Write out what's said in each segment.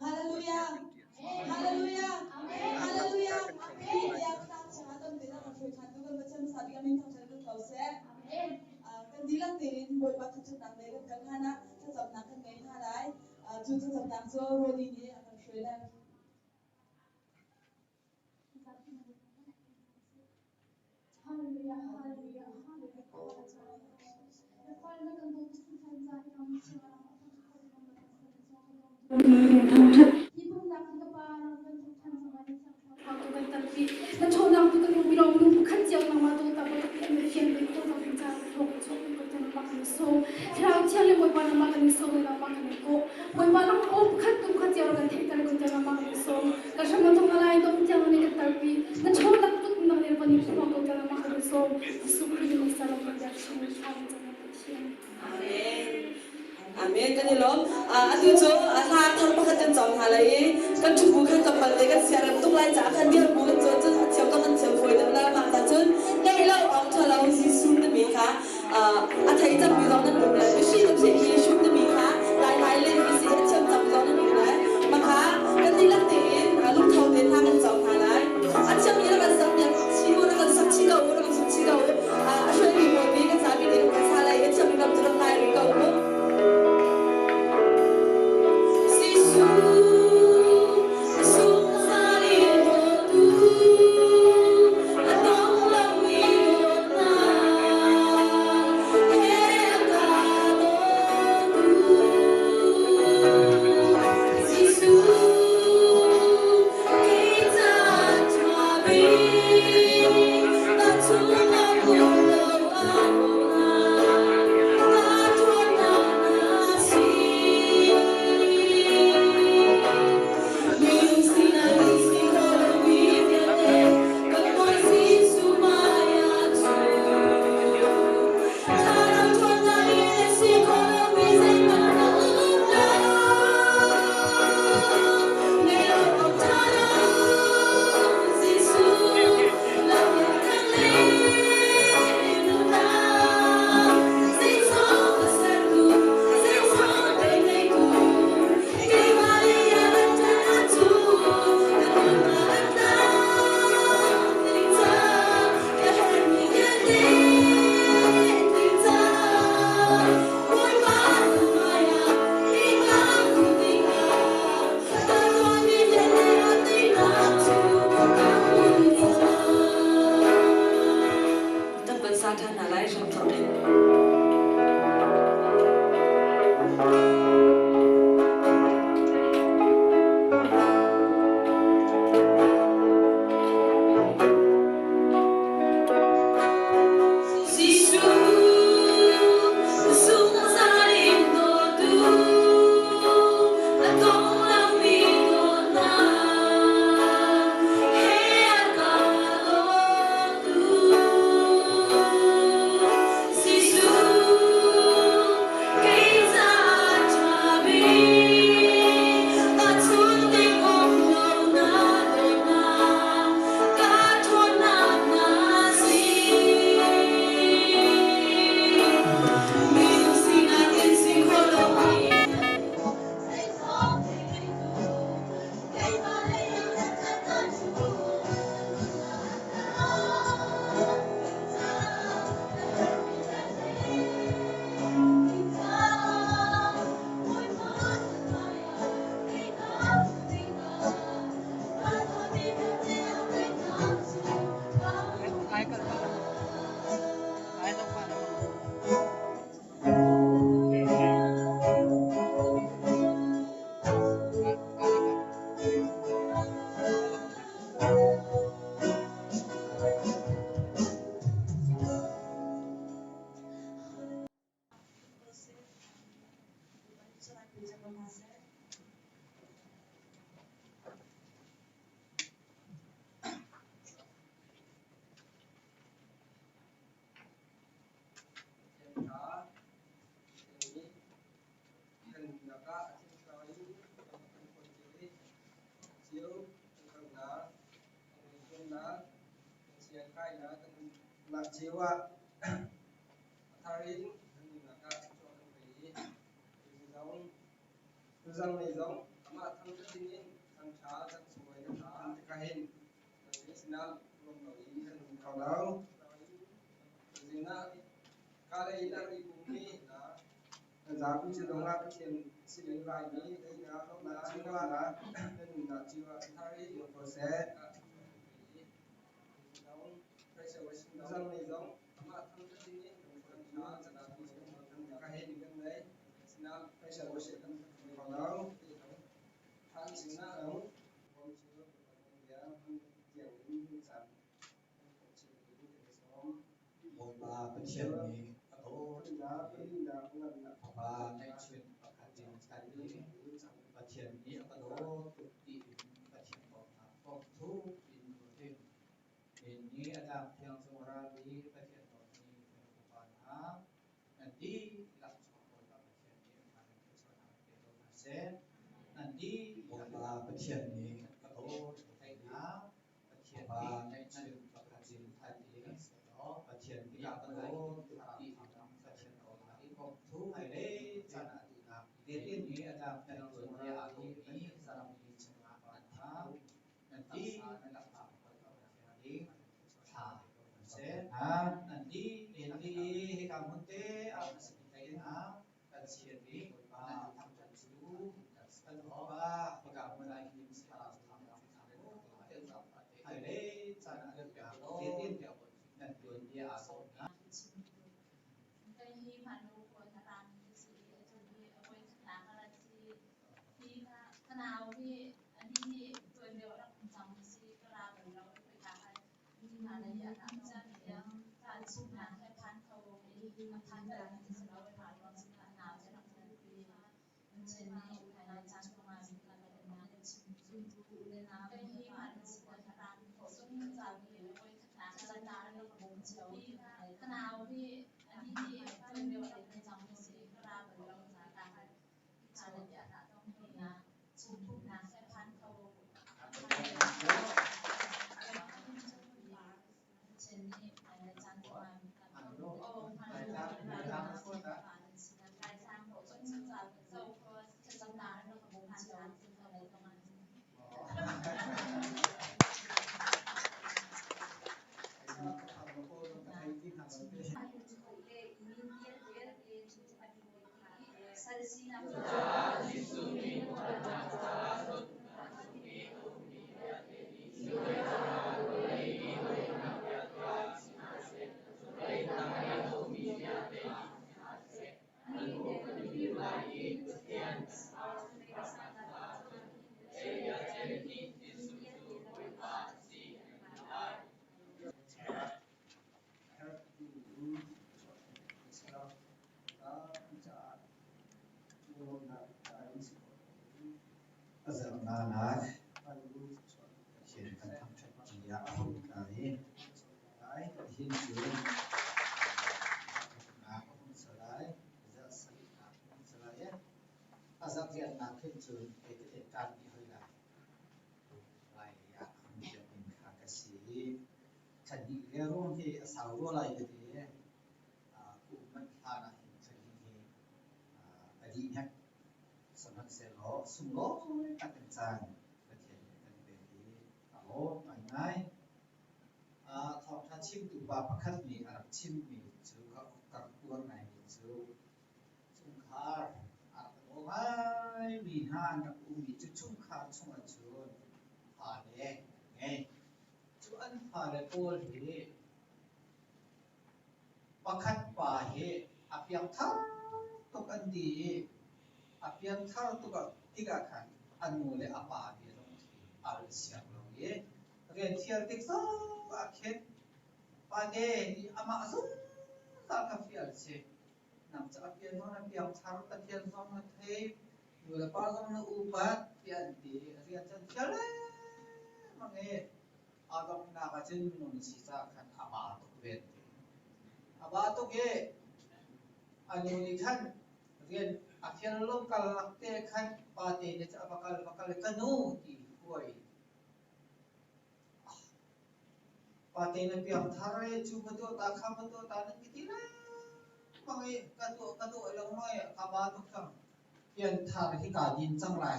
Hallelujah! Hallelujah! Hallelujah! Hi bia ka tlang chungah ton te kan hruai ṭhan tu kan Pathian hmasa bik a min thangṭhat in ko seh. Kan dihlak tein Bawipa thangṭhatnak lei kan kal hlan ah thlacamnak kan ngei hna lai. Cu thlacamnak cu Roni nih a kan hruai lai. Hallelujah, hallelujah, hallelujah. Na fale na kan dawt tuk hringhran ca hi ram chungah ram a Hi pumnak hi ka pa ram kan thuk ṭhan cang lai thiang thlarau tu kan tampi na ṭhawnnak tu kan umpi lo minung pakhat cio nangmah tu tak tak an fian ve khawh nak ding caah thawk chuak ko tan mak kan sawm thlarau thiang le Bawipa nangmah kan i sawm le nangmah kan i kawh Bawipa nang aw pakhat tu khat cio kan theihter ko tiang nangmah kan i sawm ka hram na thong alai dong tiang ne kan tarpi na ṭhawnnak tuk nang le van i phuang ko tiang nangmah kan i sawm Jesuh Khrih min salam kan biak chin thla kan cam Pathian. Amen. Amen. Kan i lawm. Atu cu hla thar pakhat kan cawng hna lai i kan ṭhu bu khan tlawmpal te kan siarem tuk lai caah khan dir bu kan cawn cun a thiam kan thiam fawi deuh lai. Mah ca cun ngeih lo awk ṭha lo Jesuh timi kha a thei cangmi zong nan um lai. Mihri na theihmi Jesuh timi kha lai lai len mi si a thiam cangmi zong nan um lai. Mah kha kan dihlak tein lungtho tein hla kan cawng hna lai. A thiammi na kan sak piak chih u, na kan sak chih ko u, na kan sak chih ko u. A hruaimi pawl nih kan zapi tein kan sa lai i a thiammi ram cu rak lai rih ko u. Kan sa ṭhan hna lai hramthawk in. Mah cio ah a thar in an nunnak ah thluachuah kan pe i tuzang lei zong amah. Bawipa Pathian nih a dawt i Fapa ngeihchun pakhat in kan i Pathian nih a ka dawt tuk tiin Pathian dawtnak kong thuk in ruat in Ni a tlak thiang cung ralmi Pathian dawtmi kan upa hna, nan dihlak chung Bawipa Pathian nih a hmaan in thluachuahnak in pe ko hna seh. Nan dihlak Bawipa Pathian nih a dawt tuk hna. Pathian nih ngeihchun pakhat in khat i Pathian nih a dawt tuk ti Pathian dawtnak kong hmailei caan ah duhnak ni a tlak thiang cung ralmi saram chungah an hna. Nan dihlak Hika hmun te ah kan chiat i nan cu kan hika hmun ah hin hmailei caan ah nan tuanbia aa sawm hna. Ka nau hi anih hi tuan deuh a rak um cang mi si ka ra bal lo khoika ah mi hna le hi an caan tiang caan chungnak he phan kho i a phan bal mi si lo ra lawng si ka nau cu rak tlun pi an chen nih hmailei caan kong ah zumtu u le nau hi ka nau hi anih hi tuan deuh a rak um cang mi si ka ra bal lo A zarhnak Pathian kan thangṭhat tiah a hung tla i nihin cu thawknak a hung si lai, zarh sarihnak a hung si lai i a zarh riatnak khin cun kei tete kaan dih hoi lai. Lai ah a hung piak ding kha ka si i thla hnih le ruang hi a sau rua lai ka ti i kum manh hlan ah hin thla hnih hi ka dih hnek. Sihmanhsehlaw sunglawi tak in caan Pathian nih kan pek i a lawm ngaingai. Thawngṭha chimtu pa pakhat nih a rak chimmi cu ka rak uar ngaimi cu chungkhar a rak daw ngaimi hna an rak ummi cu chungkhar chungah cun fale an ngei. Cu an fale pawl hi Pakhat pa hi a piangthar tuk an ti i a piangthar tuk tikah khan a nu le a pa bia zong khi a ral siang lo i rian thial tik zong ah khin pate nih amah zungzal kha fial a si. Nang cu a pian zong na piangthar, Pathian zong na thei, nu le pa zong na upat tiah an ti i rian cu an thial lengmang i A donghnak ah cun minung si caah khan a ba tuk ve an ti. A ba tuk i a nu nih khan rian a fial lo kalnak te khan pate nih cun a va kal va kal i ka nu ti huai. Pate na piangthar e cu va tuah ta kha va tuah ta nan ka ti lengmang i ka tuah ka tuah lo mai ka ba tuk cang. Pianthar hi kaa din cang lai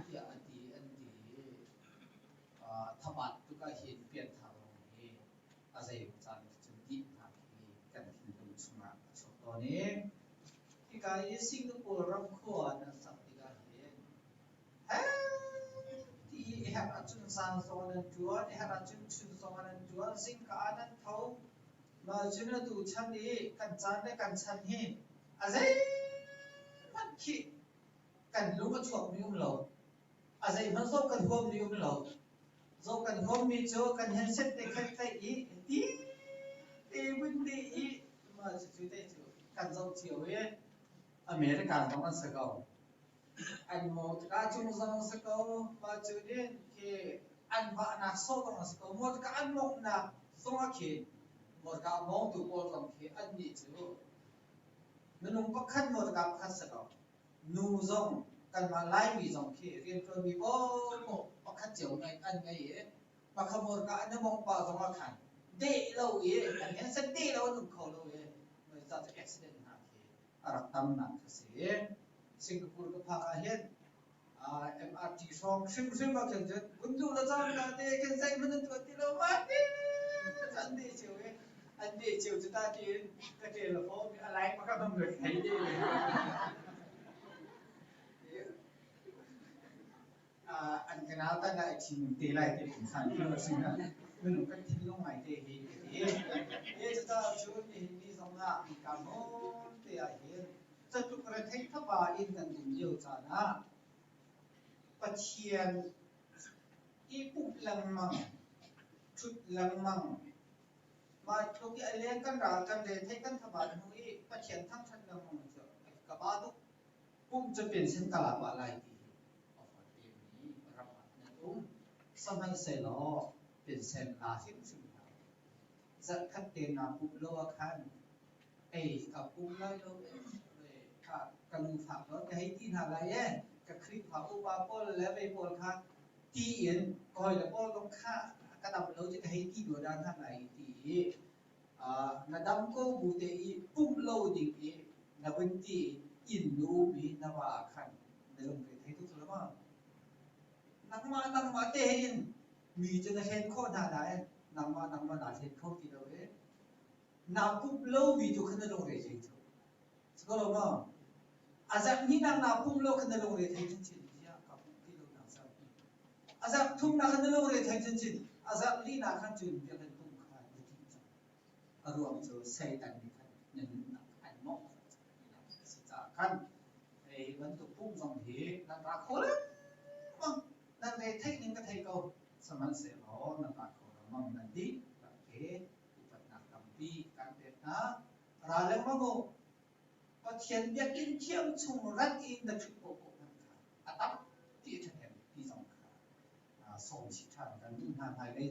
tiah a ti an ti i thabat tuk ahhin pianthar zong hi a zeimaw caan cun dihnak hi kan thinlung chungah a chuak tawn i hika i Singapore ram khua nan sak tikah hin ti i herh ahcun zan zong nan ṭuan, i herh ahcun chun zong nan ṭuan, zingka ah nan tho. Mah cun atu chan i kan caan le kan chan hi a zeihmanh khi kan lung a chuakmi um lo. A zeihmanh zoh kan huammi um lo. Zoh kan huammi cu kan handset te khat tlaih i ti te vun te i mah cucu te cu kan zoh cio i America zong an si ko. An mawṭka cung zong a si ko. Mah cu nih khi an vahnak sawh zong a si ko. Mawṭka an mawnghnak zong ah khin mawṭka a mawngtu pawl zong khi annih cu minung pakhat mawṭka pakhat si ko. Nu zong kanmah Laimi zong khi rianṭuanmi paohpaoh pakhat cio an ngei i pakhat mawṭka an i mawngh pah zong ah khan deh lo i an handset deh lo an um kho lo i cu accident hna khi a rak tamnak a si. Singapore ka phak ah hin MRT hrawng hrimhrim ah khin cun vun duh la cang ka te khin zeihmanh an tuah ti lo ma ti an deh cio i an deh cio cu ta tiin ka telephone a line pakhat hmang ka thei te an ka nau tan ah i thim te lai ti phunsan khi a si na minung kan thinlung ngai te hi ka ti. E cucaah cun nihin ni zong ah hika hmun te ah hin catluk rethei thapa in kan um lio caan ah Pathian i pumh lengmang, ṭhut lengmang, mah tluk i a leng kan ral kan rethei kan thabat hnu i Pathian thangṭhat lengmang cu ka ba tuk. Pum cu pension ka la pah lai ti hi a fawi mi ram ah nan um. Sihmanhsehlaw pension la hrimhrim hlah. Zarhkhat te naa pumh lo ah khan ei ka pum lai lo ka ka lu fak lo ka hei ti hna lai ee ka Khrihfa upa pawl le vei pawl kha ti in ka hawile pawl zong kha ka dam lo ti ka hei ti duah dah hna lai ti i na dam ko bu te i pumh lo ding i na vun ti inn na um i na va ah khan na lungre thei tuk lo ma? Nangmah nangmah te in mi cu na hlen khawh hna nain nangmah nangmah naa hlen kho ti lo i naa pumh lomi tu kha na lungre thei cu. Si ko lo maw? A zarh hnihnak naa pumh lo kha na lungre thei chinchin tiah ka pumh ti lo nak zarh hnih. A zarh thumnak kha na lungre thei chinchin. A zarh linak khan cun biakinn pumh kha na ṭih cang. A ruang cu Satan nih khan na nunnak an mawngh tinak a si caah khan hi bantuk pumh zong hi nan ra kho lengmang. Nan re theih ning ka thei ko. Sihmanhsehlaw nan ra kho lengmang nan dihlak he upatnak tampi kan pek hna. Ra lengmang u. Pathian biakinn thiang chung rat in na ṭhut paohpaoh hmanh kha a tam ti a ṭhahnem ti zong kha sawm chih ṭhan kan duh hna. Hmailei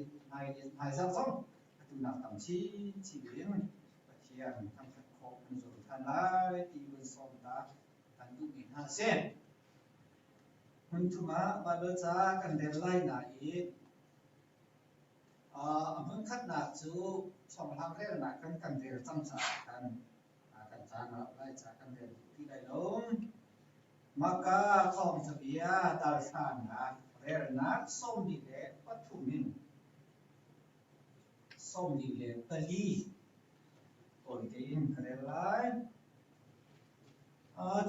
hmaizarh zong atu nak tam chinchin in Pathian thangṭhat khawh kan zuam ṭhan lai ti vun sawm ta kan duhmi hna a si. Hmun thum ah Baibal ca kan rel lai nain a hmunkhatnak cu thawnglang relnak kan kan rel cang caah khan kan caan ah lai ca kan rel duh ti lai lo. Mahka thawngṭha bia talhranak relnak 43 in 24 tawi tein ka rel lai.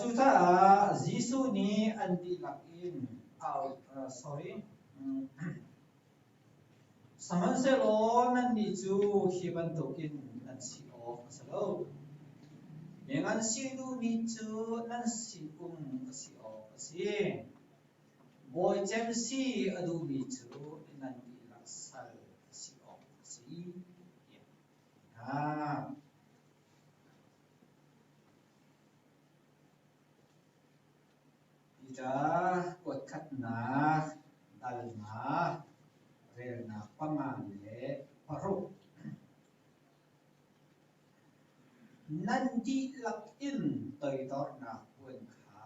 Cucaah Jesuh nih an dihlak in sorry, Sihmanhsehlaw nannih cu hi bantukin nan si awk a si lo. Mi ngan si duhmi cu nan sinum a si awk a si. Bawi cem si a duhmi cu nan dihlak sal a si awk a si, tiah a ti hna. Peter kuatkhatnak dalnak relnak 5 le 6. Nan dihlak in toidornak puan kha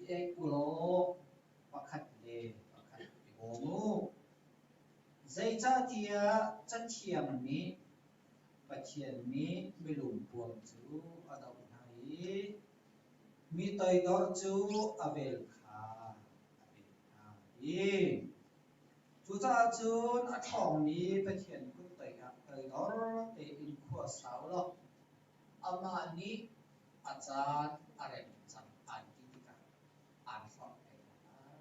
i ek u law pakhat le pakhat i bawm u. Zeicahtiah Cathiang nih Pathian nih milungpuam cu a doh hna i. Mi toidor cu a vel kha a pek hna ti. Cucaah cun a ṭhawngmi Pathian kut toiah toidor tein khua sa u law amah nih a caan a rem cang aan ti tikah aan hlorh te lai.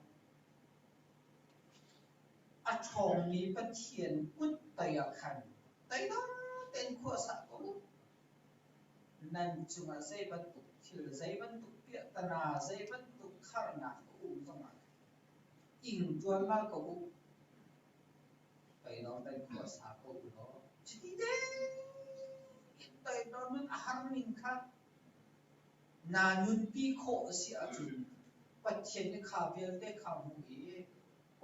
A ṭhawngmi Pathian kut toiah khan toidor tein khua sa ko u. Nan cungah zei bantuk thil, zei bantuk piahtana, zei bantuk harnak a um zongah ing ṭuan bal ko u. Toidor tein khua sa ko u law cuti tein toidor nun a har ning kha naa nunpi khawh a si ahcun Pathian nih kha vialte kha hmuh i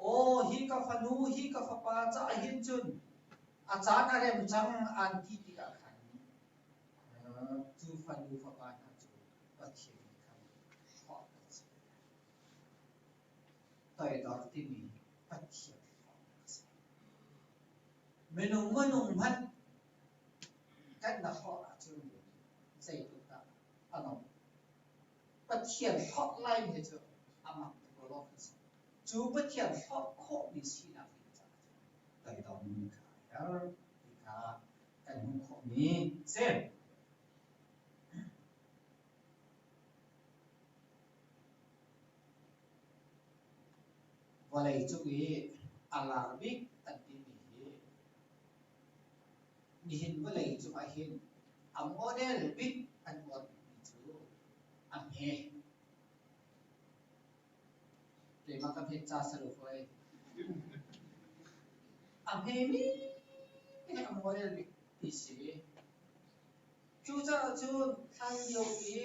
aw hi ka fanu hi ka fapa caah hin cun a caan a rem cang an ti tikah khan cu fanu fapa hna cu Pathian nih khan hlawh an si. Toidor timi Pathian hlawhnak a si. Minung minung hmanh kan na hlawh ahcun zeitluk dah a nom. Pathian hlawh lai mi cu a mak tuk lawlaw kan si. Cu Pathian hlawh khawhmi sinak ding caah cun toidor nun kha a herh ti kha kan hmuh khawhmi a si. Vawleicung i a lar bik an timi hi nihin vawleicung ah hin a model bik an uar bikmi cu a hme. Keimah ka hmet ca si lo fawi. A hmemi hi a model bik ti si. Cucaah cun hlan lio i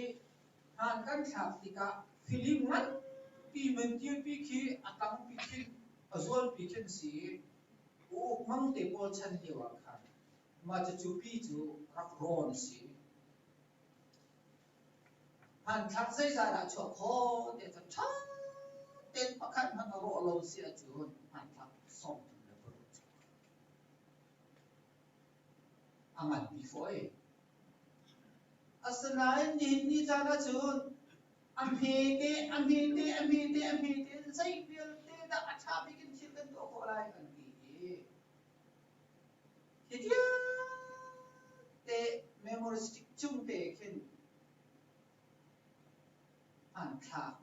hmaan kan thlak tikah film nganpi mentirpi khi a tangpi khin a zualpi khin si i uk mang te pawl chan lio ah khan mah cucu pi cu rak rawn a si. Hmanthlak zeizah dah chuah khawh tiah cun ṭha tein pakhat hmanh a rawh lo si ahcun hmanthlak 36 chuak a nganpi fawi. Asinain nihin ni caan ahcun a hmete, a hmete, a hmete, a hmete in zei vialte dah a ṭha bik in thil kan tuah khawh lai an ti i hi vialte memory stick cung te khin hmanthlak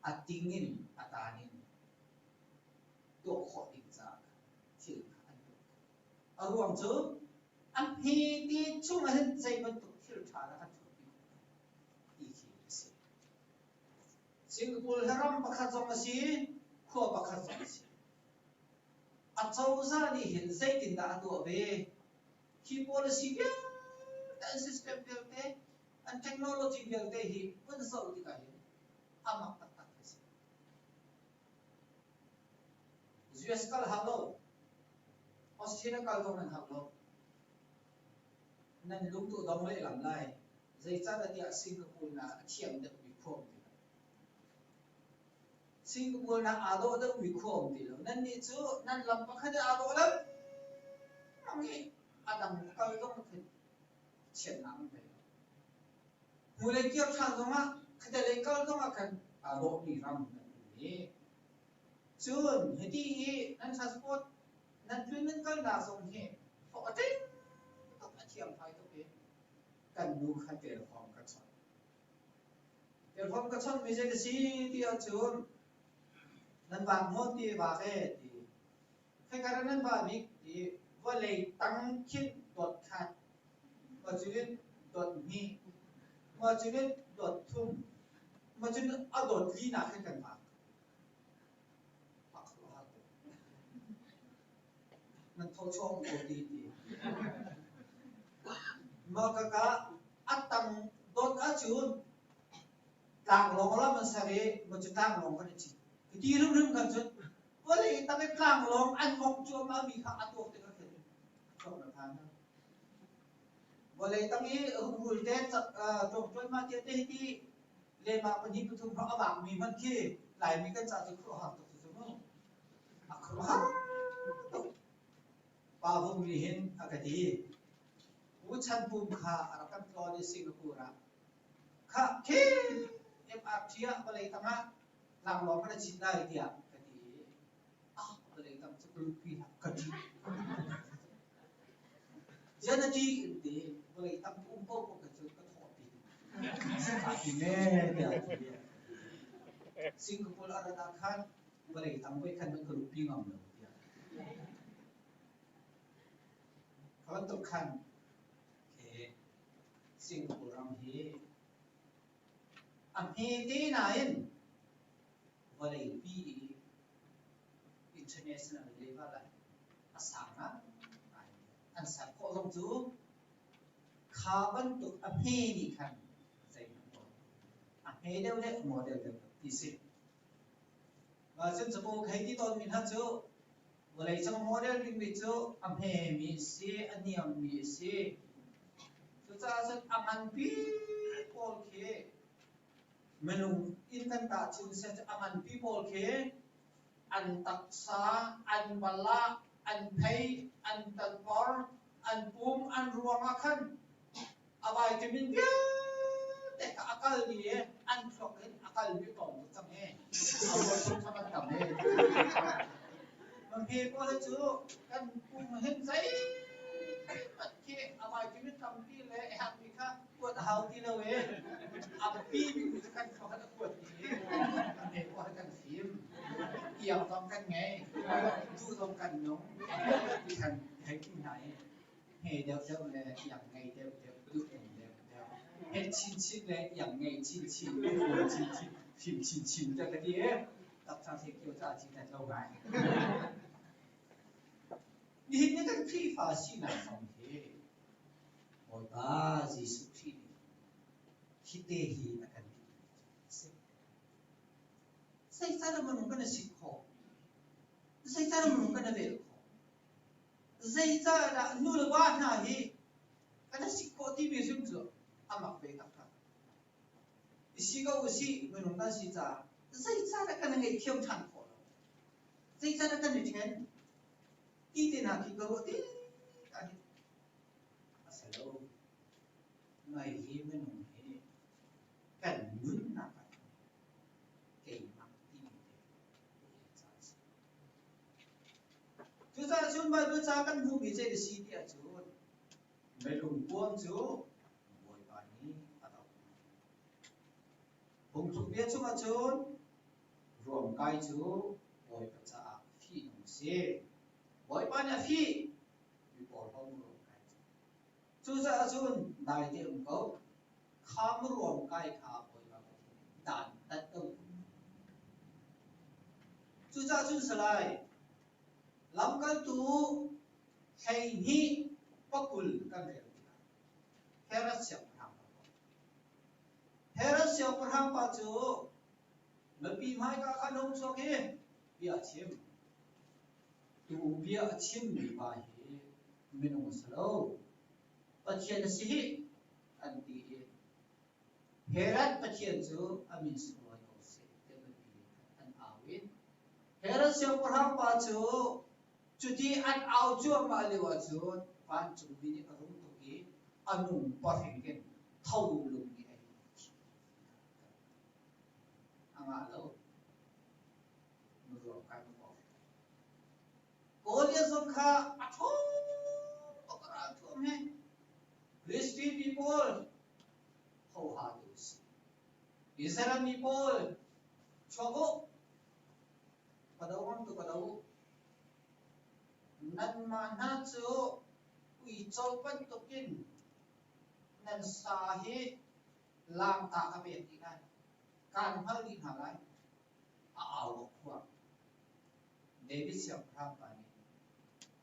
a ting in a taan in tuah khawh ding caah thil kha an tuah khawh. A ruang cu a hmete chung ah hin zei bantuk thil ṭha dah kan chuahpi khawh lai ti khi a si. Singapore hi ram pakhat zong a si, khua pakhat zong a si. A cozah nih hin zeitindah a tuah ve? Hi policy vialte, an system vialte, an technology vialte hi vun zoh tikah hin a mak taktak khi a si. US kal hau lo. Australia kal zong nan hau lo. Nan lung tu dong lehlam lai. Zeicahtiah Singapore nak a thiam deuhmi khua um ti lo. Singapore nak aa dawh deuhmi khua um ti lo. Nannih cu nan lam pakhat i aa dawh lengmang i a dang kal zong khin chiatnak an ngei lo. Hnulei kir ṭhan zongah khatalei kal zongah khan aa dawhmi ram nan um i cun hiti i nan transport nan tlun nan kalnak zong hi hlawh a tling tuk a thiangfai tuk i kan nu kha telhawm ka chawnh. Telhawm ka chawnh mi zei a si ti ahcun nan vak maw ti vak e ti Khoika nan va bik ti vawlei tang khin dot khat, mah cunin dot hnih, mah cunin dot thum, mah cun a dot linak hin kan vak. A khuaruahhar tuk. Nan thawchuah um ko ti ti. Mah kaka a tang dot ahcun tlanglawng lam an ser i mah cu tlanglawng kan i cit. Ti hrimhrim kan cun vawlei tang i tlanglawng an mawngh cuahmahmi kha a tuak tikah khin chuak na phan hna. Vawlei tang i rungrul te ṭuangṭuanmah tia te hi ti lehmah pahnih pathum hrawng a vakmi hmanh khi Laimi kan ca cu khuaruahhar tuk cu mu. A khuaruahhar tuk. Pa Vung nih hin a ka ti. Pu Chan Pum kha a rak kan tlawn i Singapore ah. Khah khi! MRT ah vawlei tang ah tlanglawng kan i cit lai tiah ka ti i ah vawlei tang cu ka luhpi hlah ka ṭih. Ziah na ṭih an ti. Vawlei tang ka um paohpaoh kha cu ka thaw a pit. Kaa ti me tiah a ti. Singapore a rat ah khan vawlei tang voi khan man ka luhpi ngam lo tiah. Kha bantuk khan Singapore ram hi a hmete nain vawleipi i international level ah a sang ngai. An ser khawh zong cu kha bantuk a hme nih khan zeihmanh tuah a hme deuh le a maw deuh deuh ti si. Mah cun capo khei ti tawnmi hna cu vawleicung model bikmi cu a hmemi a si, a niammi a si. Cucaah cun a nganpi pawl khi minung inn kan tahchun seh cu a nganpi pawl khi an taksa, an balah, an phei, an tatpor, an pum, an ruang ah khan a vitamin vialte kha a kal dih i an thluak in a kal dih tawn tuk cang i a rual kha kan tam i Hme pawl hi cu kan pum hin zeihmanh khi a vitamin tampi le a herhmi kha kuat a hau ti lo i a biapi bikmi cu kan thluak in a kuat dih i hme pawl hi kan fim. Iang zong kan ngei, duh zong kan nung ti khan hei ti hna i hme deuhdeuh le iang ngei deuhdeuh, duh nung deuhdeuh, het chinchin le iang ngei chinchin, duh chinchin, fim chinchin tiah ka ti i taksa thei kio caah ci tet lo ngai. Nihin ni kan Khrihfa sinak zong hi Bawipa Jesuh Khrih nih hi te hi a kan duhmi cu a si. Zeicahdah minung kan i sik khawh? Zeicahdah minung kan i vel khawh? Zeicahdah nu le va hna hi kan i sik khawh timi hrim cu a mak ve taktak. I si ko usih, minung kan si caah zeicahdah kan i ngaihthiam ṭhan khawh lo? Zeicahdah kan i ṭhen? Ti te hna khi ka ruah tik ahhin a si lo. Ngai hi minung hi kan nunnak ah keimah timi te caah a si. Cucaah cun Baibal ca kan hmuhmi zei a si ti ahcun melungpuam cu Bawipa nih a doh. Phungthlukbia chungah cun ruamkai cu Bawipa caah fihnung a si. Bawipa nih a fih mi porhlaw ruamkai cu. Cucaah cun dai te um ko. Kham ruamkai kha Bawipa Pathian nih dan tat ko. Cucaah cun salai, lamkaltu 12 pakul kan rel tikah Herod siangpahrang pa kong. Herod siangpahrang pa cu mipi hmaika khan hung chuak i bia a chim. Tu bia a chimmi pa hi minung a si lo, Pathian a si hih, an ti i Herod Pathian cu a min sunglawi ko seh tiah mipi nih khan an au i Herod siangpahrang pa cu cuti an au cuahmah lio ahcun vancungmi nih a rung tuk i a nung pahring in tho lung nih a hin a thi. A ngah lo. Nuruang kai ma Goliath zong kha a ṭhawng tuk a ral thuam he. Philistine mi pawl hoha tu si. Israel mi pawl chuak u. Ka do ngam tu ka do u. Nanmah hna cu uico bantukin nan sa hi langta ka pek dih lai. Kaan hngal dih hna lai. A au a khuang. David siangpahrang pa nih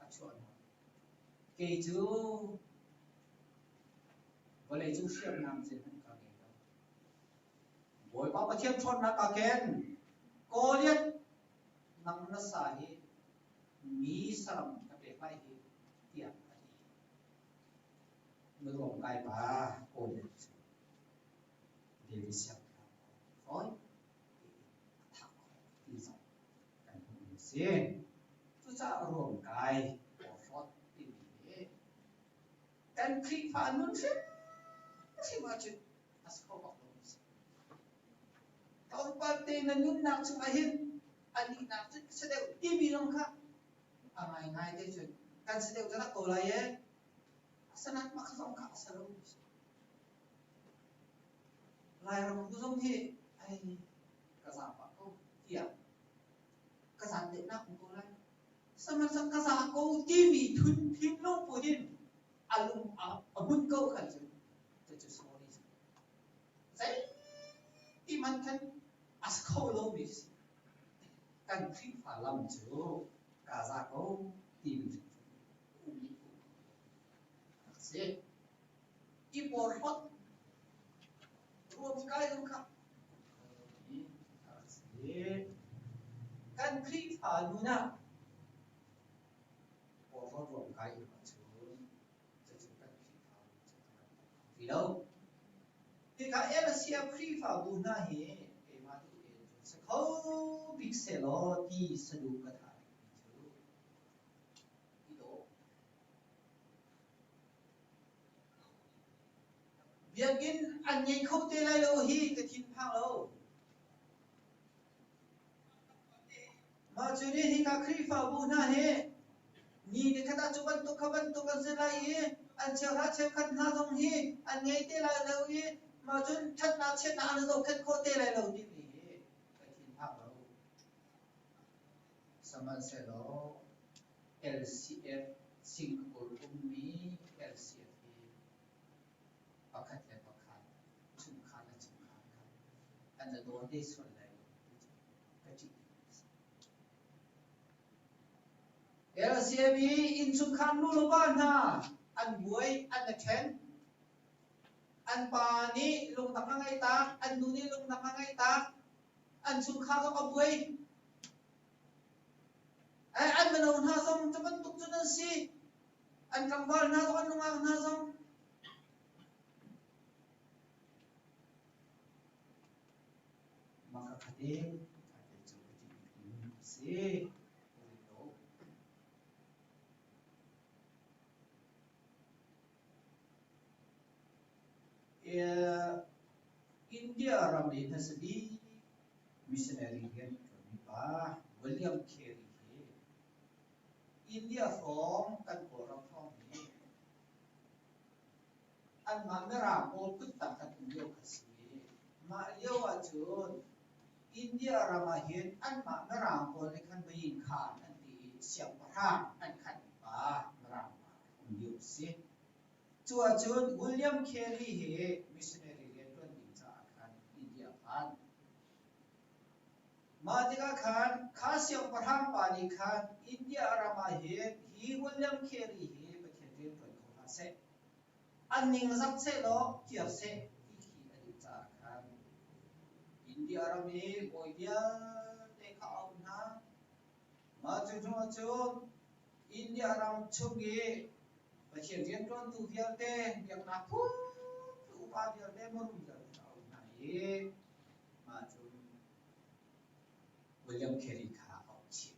a chuah hna. Kei cu vawleicung hriamnam zeihmanh ka ngei lo. Bawipa Pathian ṭhawnnak kaa ken. Goliath nang na sa hi mi saram ka pek lai hi tiah a ti. Na ruamkai pa Goliath cu David siangpahrang fawi tein a thah khawh ti zong kan hmuhmi a si. Cucaah ruamkai porhlawt timi hi kan Khrihfa nun hrimhrim ahcun a si kho bak lomi a si. Tlawmpal te na nunnak chungah hin a nihnak cu si deuh timi zong kha a ngaingai te cun kan si deuh taktak ko lai ee. Asinain mah kha zong kha a si lo. Lairam bu zong hi ai ka za pah ko tiah ka zat deuhnak um ko lai. Sihmanhsehlaw ka za ko timi thun thinlung put in a lung a hmun ko khan cun cucu sorry Zeiti hmanh khan a si kho lomi si. Kan Khrihfa lam cu kaa za ko timi cu um a si. I porhlawt ruamkai zong kha a si. Kan Khrihfa nun ah porhlawt ruamkai um ahcun cucu kan Khrihfabu cu a rak kho ti lo. Hika LCM Khrihfabu hna hi keimah duh tein cun si kho bik sehlaw ti saduh ka thah bikmi cu i dawh. Biakinn an ngei kho te lai lo hi ka thinphang lo. Mah cu nih hika Khrihfabu hna hi ni nikhat ah cu bantuk kha bantuk an si lai i an cheuhra cheukhat hna zong hi an ngei te lai lo i mah cun ṭhatnak chiatnak an zohkhenh khawh te lai lo timi hi ka thinphang lo. Sihmanhsehlaw LCF Singapore ummi LCF hi pakhat le pakhat chungkhar le chungkhar kha an i daw te sual lai lo ti cu ka ṭih a si. LCM i innchungkhar nu le va hna an buai an i ṭhen. An pa nih lungdang a ngeih tak, an nu nih lungdang a ngeih tak, an chungkhar zong a buai. An mino hna zong cu bantuk cun an si. An tlangval hna zong an nungak hna zong Mah ka khat in a kei cu ka ṭih bikmi a si. Ka rin lo. India ram i hmasa bik missionary rian a ṭuanmi pa William Carey hi India hrawng kan Kawlram hrawng hi Anmah Mirang pawl kuttang kan um lio kha si. Mah lio ahcun India ram ah hin anmah Mirang pawl nih khan Bayingkhan an ti i siangpahrang an khan pa Mirang pa um lio a si. Cu ahcun William Carey hi missionary rianṭuan ding caah khan India phan. Mah tikah khan kha siangpahrang pa nih khan India ram ah hin hi William Carey hi Pathian rianṭuan kho hlah seh, an ningzak sehlaw kir seh ti khi a duh caah khan India ram i bawi vialte kha a auh hna. Mah cu hnu ah cun India ram chung i Pathian rianṭuantu vialte, biaknak phunphun upa vialte, mirum vialte kha a auh hna i Mah cu William Carey kha a auh chih.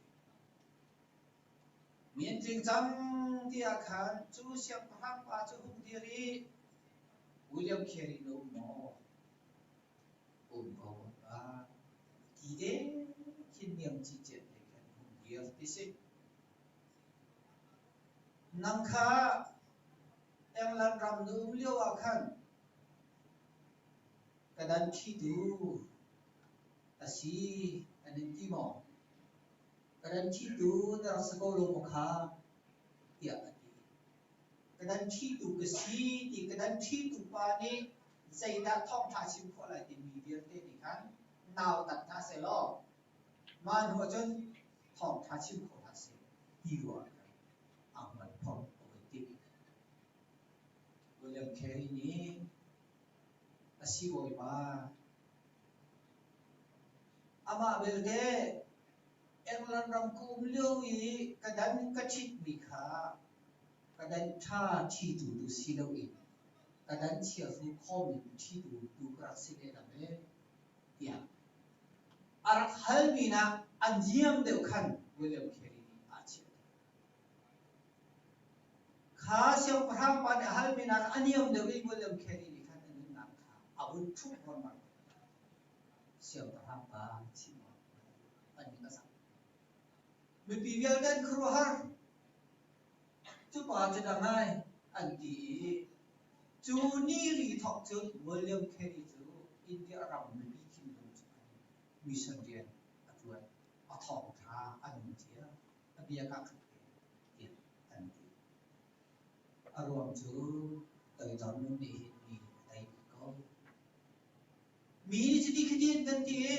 Mi an tling cang tiah khan cu siangpahrang pa cu hung dir i William Carey na um maw? Um ko ba. Ti te khin niam cicet te khan hung dir ti si. Nang kha England ram na um lio ah khan Ka dan ṭhitu a si an in ti maw? Ka dan ṭhitu na rak si ko lo maw kha? tiah a ti. Ka dan ṭhitu ka si ti ka dan ṭhitu pa nih zeidah thawngṭha chim khawh lai timi vialte nih khan nautat hna sehlaw mah hnu ahcun thawngṭha chim kho hlah seh ti ruah ah khan a hmualphawm a voi ti. William Carey nih A si bawipa. Amah belte England ram ka um lio i ka dan ka ṭhitmi kha ka dan ṭha ṭhitu tu si loin ka dan chiahru khawm in ṭhitu tu ka rak si lehlam ee tiah a rak halmi nak a niam deuh khan William Carey nih aa chiah. Kha siangpahrang pa nih a halmi nak a niam deuh i William Carey nih khan a nunnak kha a vun ṭhumh ruangmang. Siangpahrang pa chim awk an ning a zak. Mipi vialte an khuaruahhar. Cu pa cu dah ngai an ti i cu ni ri thawk cun William Carey cu India ram mipi thinlung chungah hin mission rian a ṭuan. A thawngṭha a nung cia. A bia kaa khat te tiah an ti. A ruang cu toidor nun nih hin mi a tei bik ko. Mi nih cuti khiti an kan ti i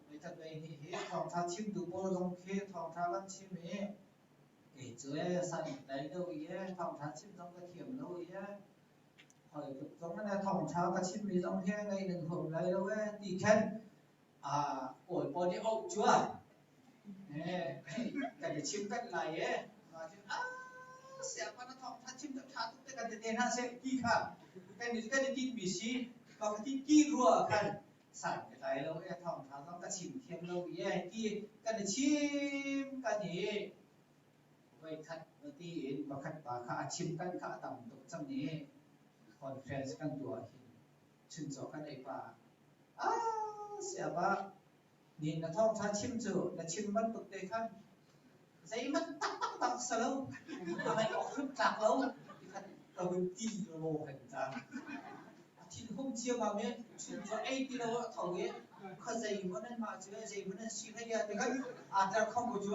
meithat mei nih hi thawngṭha chimtu pawl zong khi thawngṭha kan chim i kei cu ee san ka tlai lo i ee thawngṭha chim zong ka thiam lo i ee hawi tluk zong in ee thawngṭha ka chimmi zong hi ngaih nan huam lai lo ee ti khan Kawl pawl nih auh cu kan i chim kan lai ee siangpa na thawngṭha chim cu ṭha tuk te kan ti te hna seh ti kha kan i tinhmi si ka ti ti rua ah khan san ka tlai lo ee thawngṭha zong ka chim thiam lo i ee ti kan i chim kan i voikhat ti in pakhat pa kha a chim kan kha a tam tuk cang i conference kan tuah hin chuncaw kan ei pah ah siapa ni na thawngṭha chim cu na chim bantuk te khan zeihmanh taktak tak si lo a ngaih awk hrim tlak lo ti khan ka vun ti law kan ca a thin hung ciammam i chuncaw ei ti lo a tho i kha zei maw nan mah cu zei maw nan si hlei ah ti khan aa ter kho ko cu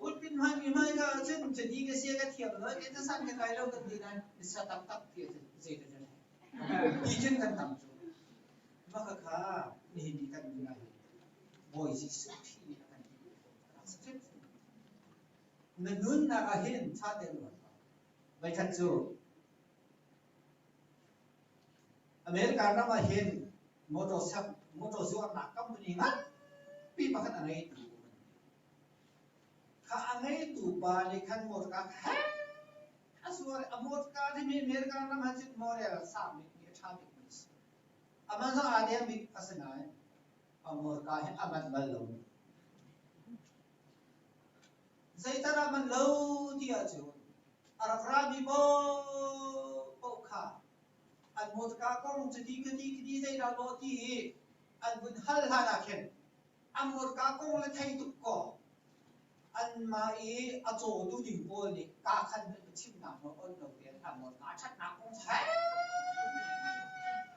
Ulpin hmaimi hmaika ahcun cadi ka sia ka thiam lo, ke ca san ka kai lo kan ti nain sa taktak ti ahcun zei ka ṭan ti cun kan tam cu. Mah khakha nihin ni kan nun ah hin Bawi Jesuh Khrih nih a kan ti. Na nunnak ah hin ṭha tein ruat tuah. Voikhat cu America ram ah hin motor motor zuarnak company nganpi pakhat a ngeitu Kha a ngeitu pa nih khan motorka he a zuar a motorka timi America ram ah cun model sang bikmi a ṭha bikmi a si. A man zong aa deng bik a si nain a motorka hi a man bal lo. Zeital a man lo ti ahcun a rak rami paohpaoh kha an motorka kong cuti khati khiti zeidah maw ti i an vun hal hlan ah khin A hmurka kong le thei tuk kaw anmah i a cawtu ding pawl nih kaa khan hmanh va chimnak nawl awnh lo tein a hmurka a ṭhatnak kong he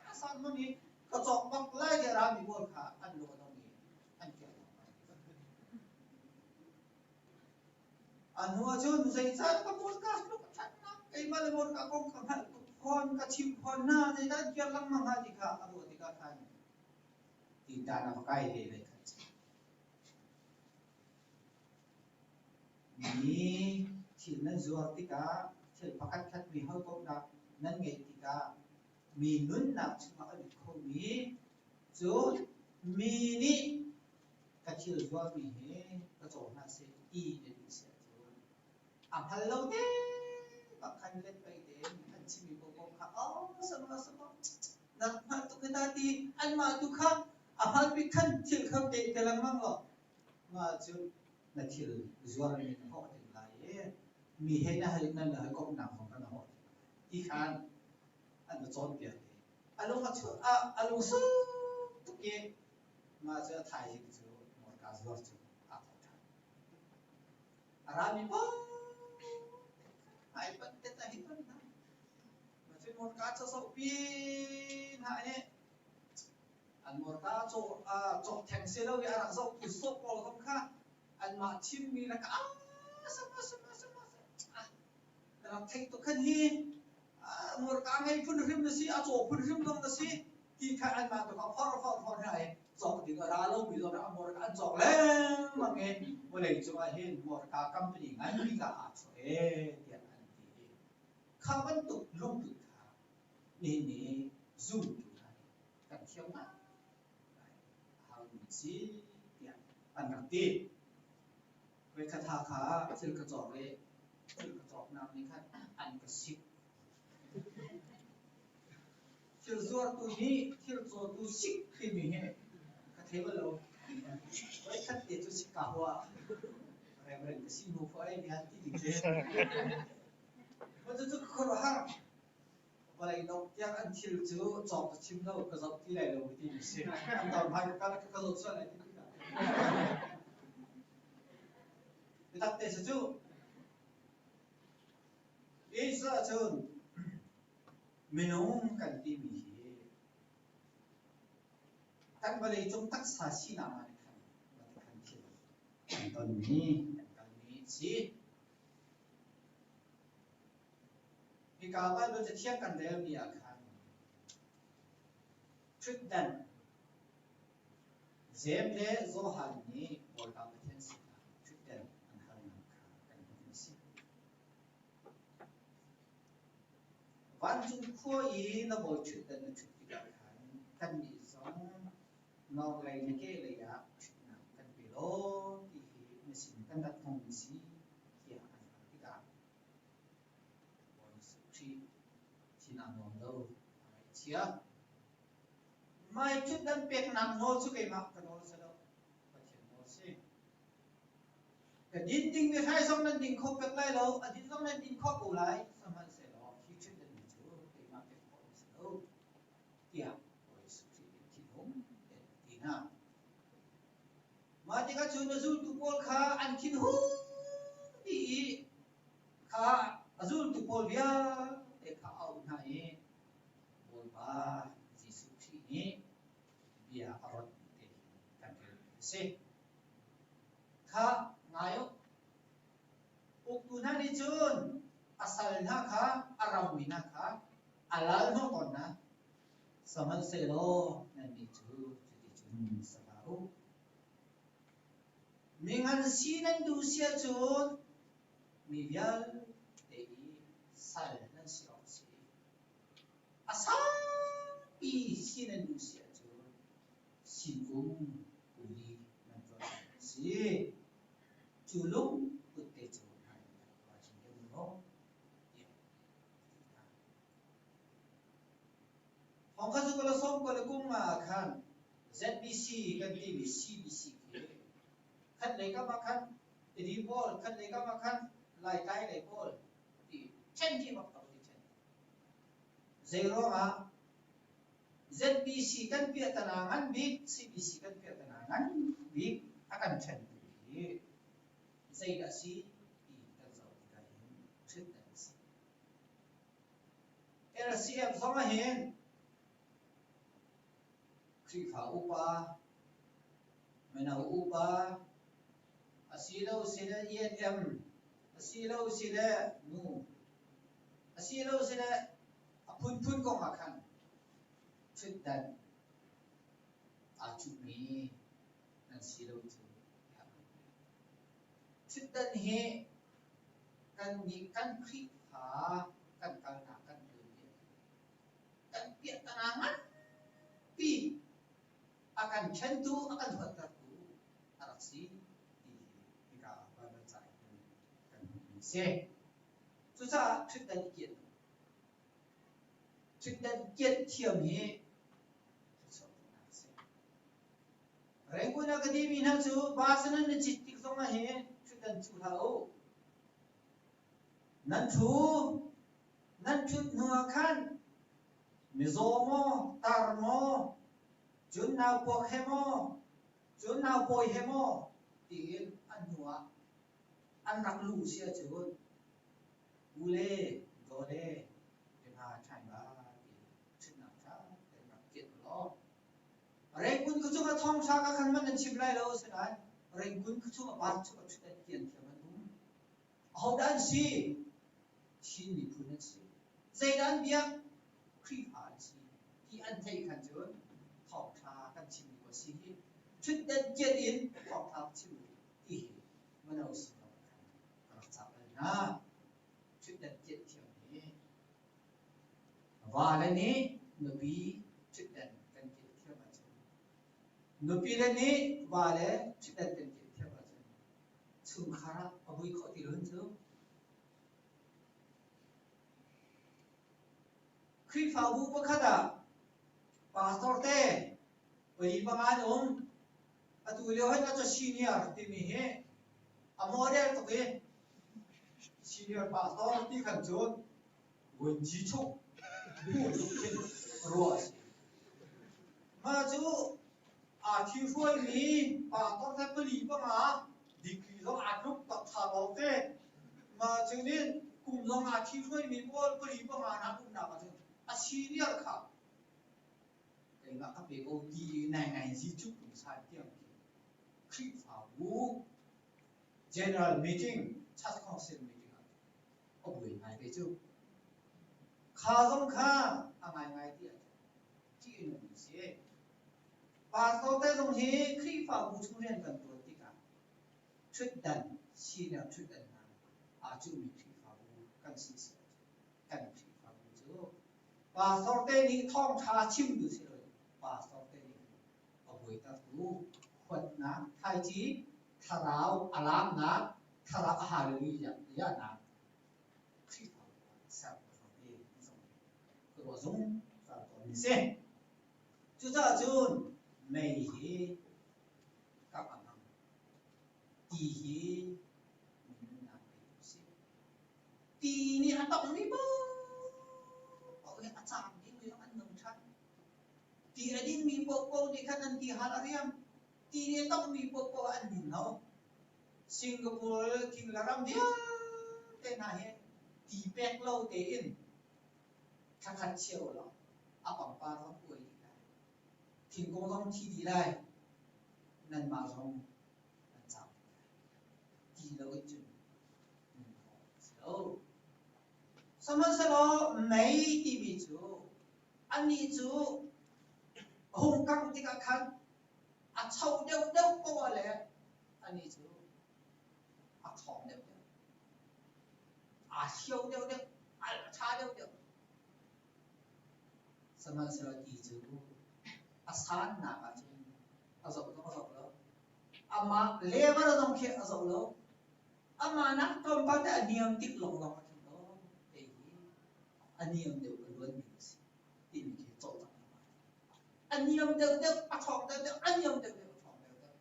a sang hmang i ka cawk bak lai tiah rami pawl kha an lung a dong i an kiar A hnu ahcun zeicah ka hmurka tluk a ṭhatnak keimah le hmurka kong ka hngalh tuk fawn ka chimh fawn hna zeidah an kiar lengmang hnga ti kha a ruah tikah khan Tinṭan a va kai ve ve khat cu. Mi thil nan zuar tikah thil pakhatkhat mi hawikomhnak nan ngeih tikah mi nunnak chungah a lut khomi cu mi nih ka thil zuarmi hi ka caw hna seh ti na duh si ahcun a hngal lo te bak khan let pei tein an chimmi paohpaoh kha oh sama sama nak hngalh tuk hi ta ti anmah tu kha a hngal bik khan thil kha te te lengmang law mah cu na thil zuar mi na hawh ding lai i mi he na hal nan na komhnak zong kan hawh ding lai ti khan an va cawnpiak i a lung a chu a a lung suk tuk i mah cu a thaizing cu morka zuar cu aa thawk ṭhan a rami paoh ai panh te ta hi ton hna Cun hmurka cazoh pi hna hi an hmurka cawh theng si lo i a rak zohtu sawh pawl zong kha anmah chimmi le kha sama sama sama na rak theih tuk khan hi hmurka ngei phun hrim na si a caw phun hrim zong na si ti kha anmah tu kha for for for hna i cawk ding a ra lomi zong a hmurka an cawk lengmang i vawlei cungah hin hmurka company ngan bik ah aa chuah ee tiah an ti i Kha bantuk lungput kha nihin ni zumtu hna nih kan thiam ngai a haumi a si tiah an rak ti. Voikhat Hakha ah thil ka cawk i thil ka cawknak nih khan an ka sik. Thil zuartu nih thil cawtu sik timi hi ka thei bal lo. Voikhat te cu sik kaa huah. Reverend ka si hnu khua ei ni han ti ding si. Cucu khuaruahhar. Vawlei dongh tiang an thil cu cawk ka chim lo, ka zoh ti lai lo ti mi si. An dawr hmai ka kal ka zoh sual lai ti tikah. Biatak te si cu. Isa cun minung kan timi hi kan vawlei cung taksa sinak ah khan khan thil kan tonmi kan kalmi si. Hika Baibal Cathiang kan relmi ah khan ṭhutdan Jeim le Johan nih Bawipa Pathian sinah ṭhutdan an halnak kha kan hmuh a si. Vancung khua i na bawi ṭhutdan na ṭhut tikah khan kannih zong nawnglei na kehlei ah ṭhutnak kan pe law ti hi na sin kan rat hngami si tiah an hal tikah Bawi Jesuh Khrih thin aa nuam lo, aa ngaihchia. Mai ṭhutdan peknak nawl cu keimah ka nawl si lo, Pathian nawl si. Ka din dingmi hrai zong nan ding kho pek lai lo, a din zong nan din khawh ko lai, sihmanhsehlaw hi ṭhutdan hi cu keimah pek khawh a si lo, tiah Bawi Jesuh Khrih nih thinhung tein a ti hna. Mah tikah cun a zultu pawl kha an thinhung dih i kha a zultu pawl vialte kha a auh hna i Bawipa Jesuh Khrih nih bia a rawnh te hin kan relmi a si. Kha ngai u, uktu hna nih cun a sal hna kha a rammi hna kha a lal hnawh tawn hna. Sihmanhsehlaw nannih cu cuticun sa hlah u. Mingan si nan duh si ahcun mi vialte i sal nan si awk a si. A saupi si nan duh si ahcun sinum kuli nan ṭuan awk a si. Cu lungput te cu hmai rak ruat deuh maw tiah a ti hna. Thawng kha cu ka la sawm ko le kum nga ah khan ZBC kan timi CBC khi khat lei kam ah khan Tedi pawl, khat lei kam ah khan Laitlai lei pawl ti ṭhen dih bak ti ṭhen. Zei ruangah ZBC kan piahtana ngan bik, CBC kan piahtana ngan bik a kan ṭhentu hi zeidah si ti kan zoh tikah hin ṭhutdan a si. LCF zong ahhin Khrihfa upa, mino upa, asilo sile ENM, asilo sile nu, asilo sile a phunphun kong ah khan ṭhutdan aa cuhmi nan si lo cu. Ṭhutdan hi kannih kan Khrihfa kan kalnak kan tuanbia kan piahtana nganpi a kan ṭhentu a kan huattertu a rak si ti hi hika Baibal ca hin kan hmuhmi a si. Cucaah ṭhutdan i kianh ṭhutdan kianh thiam hi thluachuah tuknak a si. Rangoon ah ka timi hna cu bus nan na cit tik zong ah hin ṭhutdan cuh hlah u. Nan ṭhu, nan ṭhut hnu ah khan mizaw maw, tar maw, cun naupuak he maw, cun naupawi he maw tiin an hnu ah an rak luh si ahcun u le daw le ṭha ṭhai ba ti ṭhutnak ṭha tein rak kianh u law Rengkun khu chung a thawngṭha ka khan man nan chim lai lo asinain Rengkun khu chung a par chung a ṭhut an kian thiam an um. Ahodah an si? Chin miphun an si. Zeidah an biak? Khrihfa an si. Ti an theih khan cun thawngṭha kan chim lio a si hi. Ṭhutdan kian in thawngṭha chim u ti hi mino sin ah khan ka rak cah bal hna. Ṭhutdan kian thiam hi Vale nih nupi ṭhutdan kan kilh thiam ahcun nupile nih vale ṭhutdan kan kilh thiam ahcun chungkhar ah a vui khawh ti lo cu. Khrihfabu pakhat ah pastor te pali panga an um. Atu lio hin a senior timi hi a model tuk i senior pastor ti khan cun vuanci chuk. Hmuh tluk khin ruah a si. Mah cu aa ṭhihruaimi pastor le pali panga degree zong aa tluk tak ṭha lawngte. Mah cu nih kum zong aa ṭhihruaimi pawl pali panga nak umnak ahcun a senior kha keimah ka pe ko ti i naingai zi cu kum san tiang khi Khrihfabu General meeting, Church Council meeting ah a buai ngai ve cu. Kha zong kha a ngaingai ti ahcun ṭih a nungmi si. Pastor te zong hi Khrihfabu chung rian kan ṭuan tikah ṭhutdan, senior ṭhutdan hna aa cuhmi Khrihfabu kan si si ahcun kan Khrihfabu cu pastor te nih thawngṭha chimtu si loin pastor te nih a buaitertu huatnak thlaici thlarau a laamnak thlarau a hallelujah nak Khrihfabu ah ser ti zong ka ruah zungzal tawnmi si. Cucaah cun mei hi kap a hmang. Ti hi mi nunnak petu si. Ti nih a tongmi paoh hi a caam dingmi zong an nung ṭhan. Ti a dingmi paohpaoh nih khan an tihal a riam. Ti nih a tongmi paohpaoh an din lo. Singapore thing le ram vialte hna hi ti pek lo tein thlakhat cheu lawng a pangpar zong uai dih lai. Thingkung zong thi dih lai. Nanmah zong nan caam dih lai. Ti lo in cun nun khawh a si lo. Sihmanhsehlaw mei timi cu anih cu a hung kangh tikah khan a cho deuhdeuh poah le anih cu a ṭhawng deuhdeuh, aa sio deuhdeuh, a ṭha deuhdeuh. Sihmanhsehlaw ti cu a sannak ahcun a zoh zong a zoh lo. Amah level zong khi a zoh lo. Amah nak tlawmpal te a niam tik lawnglawng ah khin aw kei hi a niam deuh ka luan ding a si timi khi cawlcangh lengmang. A niam deuhdeuh, a ṭhawng deuhdeuh, a niam deuhdeuh, a ṭhawng deuhdeuh.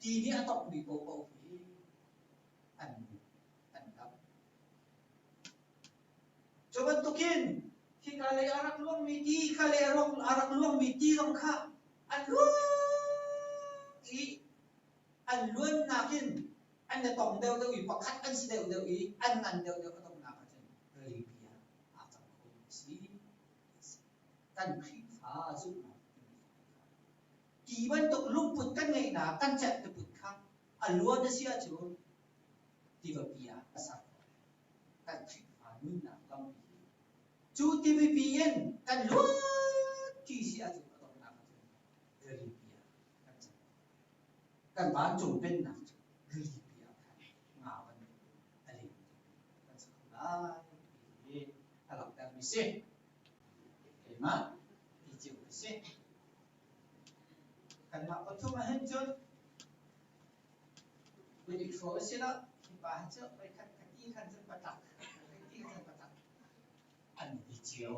Ti nih a tongmi paohpaoh hi an an dam. Cu bantukin hika lei a rak luangmi ti, hika lei a rak luangmi ti zong kha an luang i an luannak in an i tong deuhdeuh i pakhat an si deuhdeuh i an ngan deuhdeuh a donghnak ahcun rilipi ah aa cang khomi a si. Kan Khrihfa zumhnak timi ti bantuk lungput kan ngeihnak kan celhteput kha a luan a si ahcun tivapi ah a ser khawh lai. Kan Khrihfa nunnak lampi hi cu tivapi in kan luan ti si ahcun a donghnak ahcun rilipi ah kan cang khawh lai. Kan vancung pennak cu rilipi ah khan nga bantuk in a leng kan si kho lai ti hi a langhtermi si. Keimah ti cio ka si. Kanmah pathum ahhin cun kun i hraw usih hi pa hi cu voikhat ka ti khan cun patlak, ka ti khan patlak an ti cio.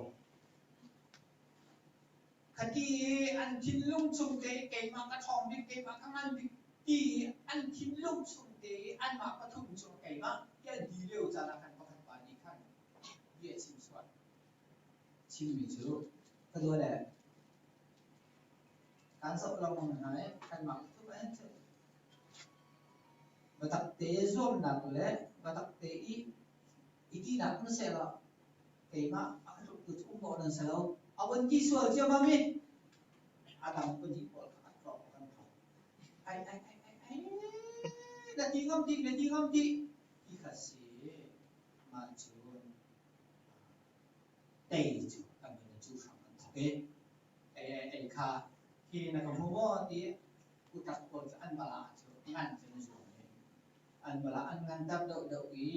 Khati i an thinlung chung te i keimah ka ṭhawng bik, keimah ka ngan bik ti i an thinlung chung te i anmah pathum cu keimah ti an ti lio caan ah khan pakhat pa nih khan bia a chim sual. Chimmi cu ka dua le kan zoh lengmang hna i kanmah pathum an cu biatak te zuamnak le biatak te i i tinak um sehlaw keimah a ka tluktu cu um dawh nan si lo. A von ti sual ciammam i a dang pahnih pawl kha an tlawk kan tlawk. Ai ai ai ai ai na ti ngam ti na ti ngam ti ti kha si. Mah cun tei cu kan vun i cuh hram kan thawk i ei kha hi na ka hmu maw ti utak pawl cu an bala cu ngan cu na zuam i an bala an ngan ter deuhdeuh i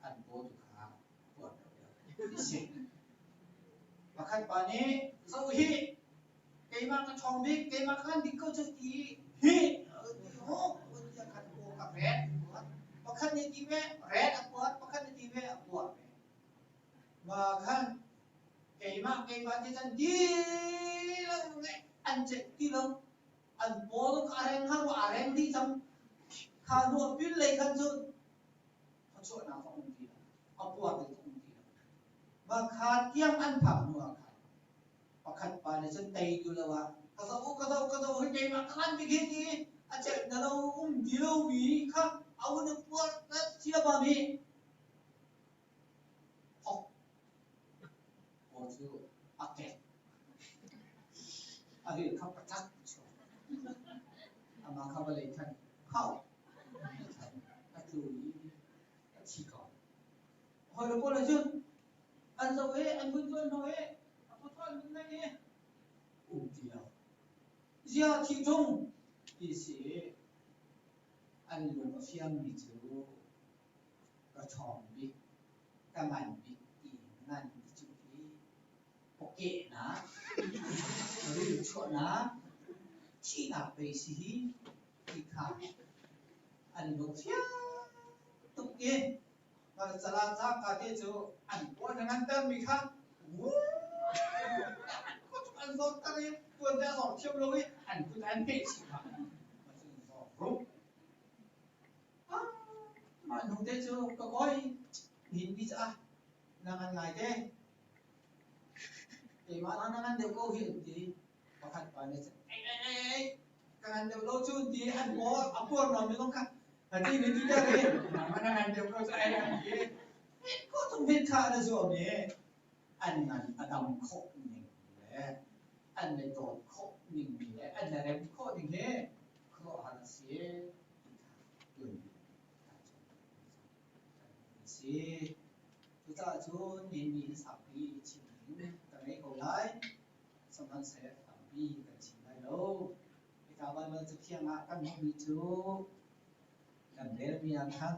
an paw tu kha puar deuhdeuh ti si. Pakhat pa nih zoh hi keimah ka ṭhawng bik keimah ka ngan bik ko cu ti hi khan paw ka ret pakhat nih ti ve ret a puar pakhat nih ti ve a puar ve ma khan keimah keimah ti chan ti lo nge an cek ti lo an paw a reng kha a reng dih cang kha hnu a pil lei khan cun thawchuahnak a um ti lo a puar ding a um ti lo. Mah kha tiang an phak hnu ah khan pakhat pa nih cun tei tu lo ah ka zoh u ka zoh ka zoh hi keimah ka ngan bik hi ti a celh na lo um ti lomi kha a hun i puar thiamam i hok pawl cu a kek a ril kha patak chuak amah kha vawlei khan khau a tlu i a thi ko. Hawi pawl ah cun an zoh i an vun tuan hno i a pawthaw an vun ngaih i um ti lo. Ziah thi ṭung ti si i an lung a fiangmi cu ka ṭhawng bik, ka ngan bik ti ngan ti cu hi pawkehnak, rilchuahnak, thihnak pei si hi ti kha an lung fiang tuk i cangka te cu an puan a ngantermi kha an zawrter i tuan te a zawr thiam lo i an kut an peh chih kha rup mah hnu te cu ka kawi nin mi caah na ngan ngai te keimah na ngan deuh ko hi an ti pakhat pa nih cun ei ei ei ei ka ngan deuh lo cu ti an paw a puar nawn mi zong kha a ti mi ti te ke nangmah na ngan deuh ko cu ei an ti ko tung hmet kha na zuam i an ngan a dam khawh ning le an le dawt khawh ning le an le rem khawh ning hi khuaruahhar a si ti kha tuan si. Cucaah cun nihin ni hi saupi chim ding ka ngei ko lai. Sihmanhseh tampi kan chim lai lo. Hika Baibal Cathiang ah kan hmuhmi cu kan relmi ah khan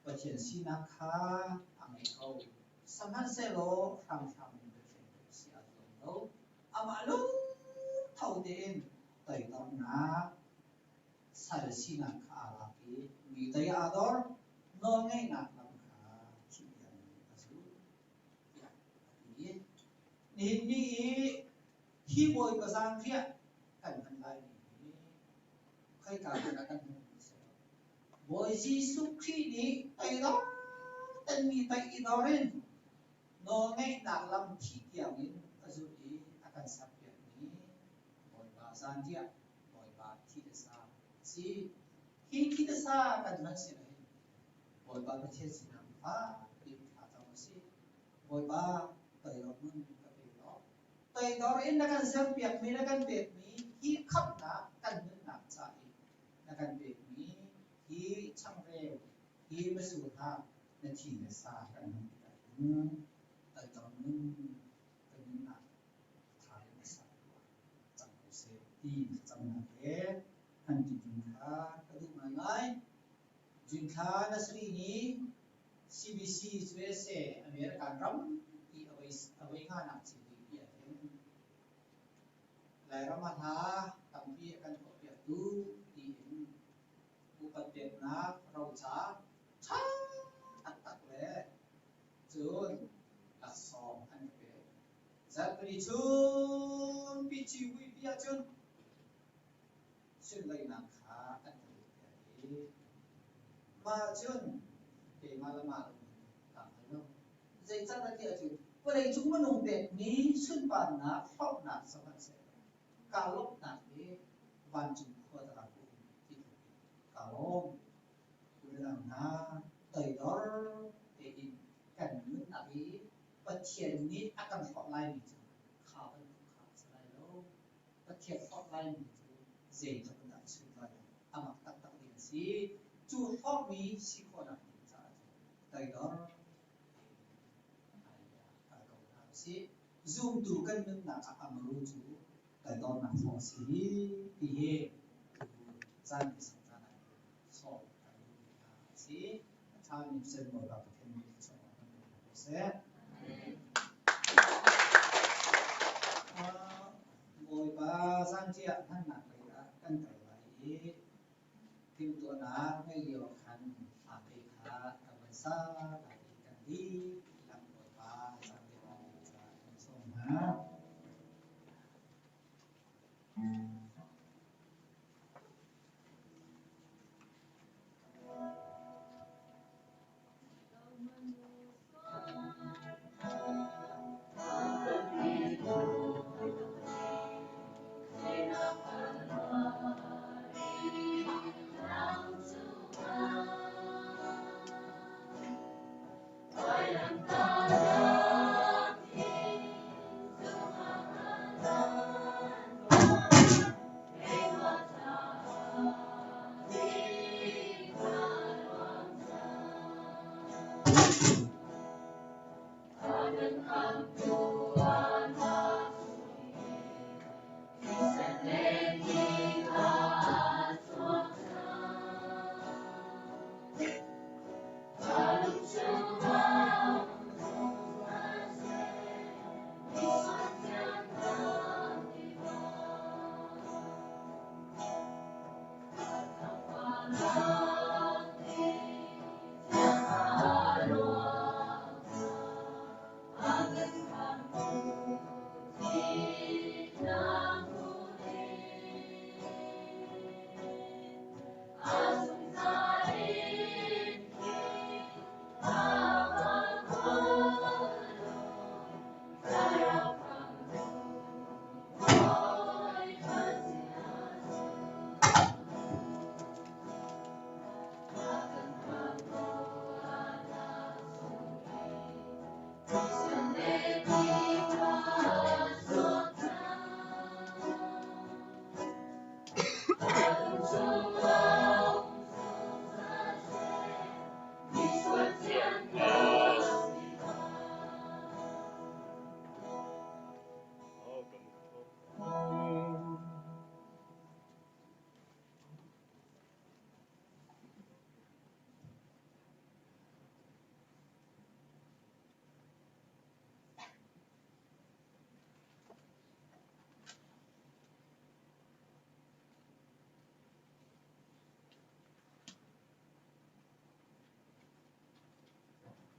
Pathian sinak kha a ngei ko. Sihmanhsehlaw hramhram in Pathian kan si aa zuam lo. Amah lungtho tein toidornak sal sinak kha aa lak i mi tei aa dor, nawlngeihnak lam kha thih tiang a zul. Tiah a ti. Nihin ni i hi Bawipa zanriah kan hman laimi hi khoika hmanh ah kan hmuhmi a si lo. Bawi Jesuh Khrih nih toidor tenmi toih i dor in nawlngeihnak lam thih tiangin a zulh i a kan serpiakmi Bawipa zanriah, Bawipa thi le sa a si. Hi thi le sa kan hman sinah hin Bawipa Pathian sinah fakpi thla cam a si. Bawipa toidor nun ka pe law toidor in na kan serpiakmi na kan pekmi hi khamhnak kan nunnak ca i na kan pekmi hi changreu hi mitsur hna na thi le sa kan hman tikah hin toidor nun kan nunnak tha in a ser cang ko seh ti thlacamnak he han ti ding kha ka duh ngaingai. June thla na sarih ni CBC USA American ram i a voi nganak civui ah hin Lairam ah hla tampi a kan tuahpiaktu tiin upat peknak roca ṭha taktak le cun laksawng an ka pek. Zarhpini chungpi civui ahcun sunlawinak kha an ka pekpiak i mah cun keimah le mah kaa hngal lo. Zeicahtiah ti ahcun vawleicung minung pekmi sunparnak hlawknak sihmanhsehlaw kaa lawmhnak hi vancung khua dara ka um ti tluk in kaa lawm. U le nau hna, toidor tein kan nunnak i Pathian nih a kan hlawt laimi cu kha bantuk kha a si lai lo. Pathian hlawt laimi cu zeitluk in dah a sunlawi lai, a mak taktak ding a si. Cu hlawtmi si khawhnak ding caah cun toidor tein hmailei ah kal ko hna usih. Zumtu kan nunnak ah a muru cu toidornak thawng a si ti hi tu caan ni sang caan ah hin sawm kan duhmi hna a si. A ṭhami Pathian Bawipa Pathian nih thluachuah kan pe hna ko seh. Bawipa zanriah hmannak lei ah kan kal lai i timhtuahnak ngeih lio khan hla te kha kan van sa lai i kan dihlak Bawipa zanriah hmannak caah kan sawm hna.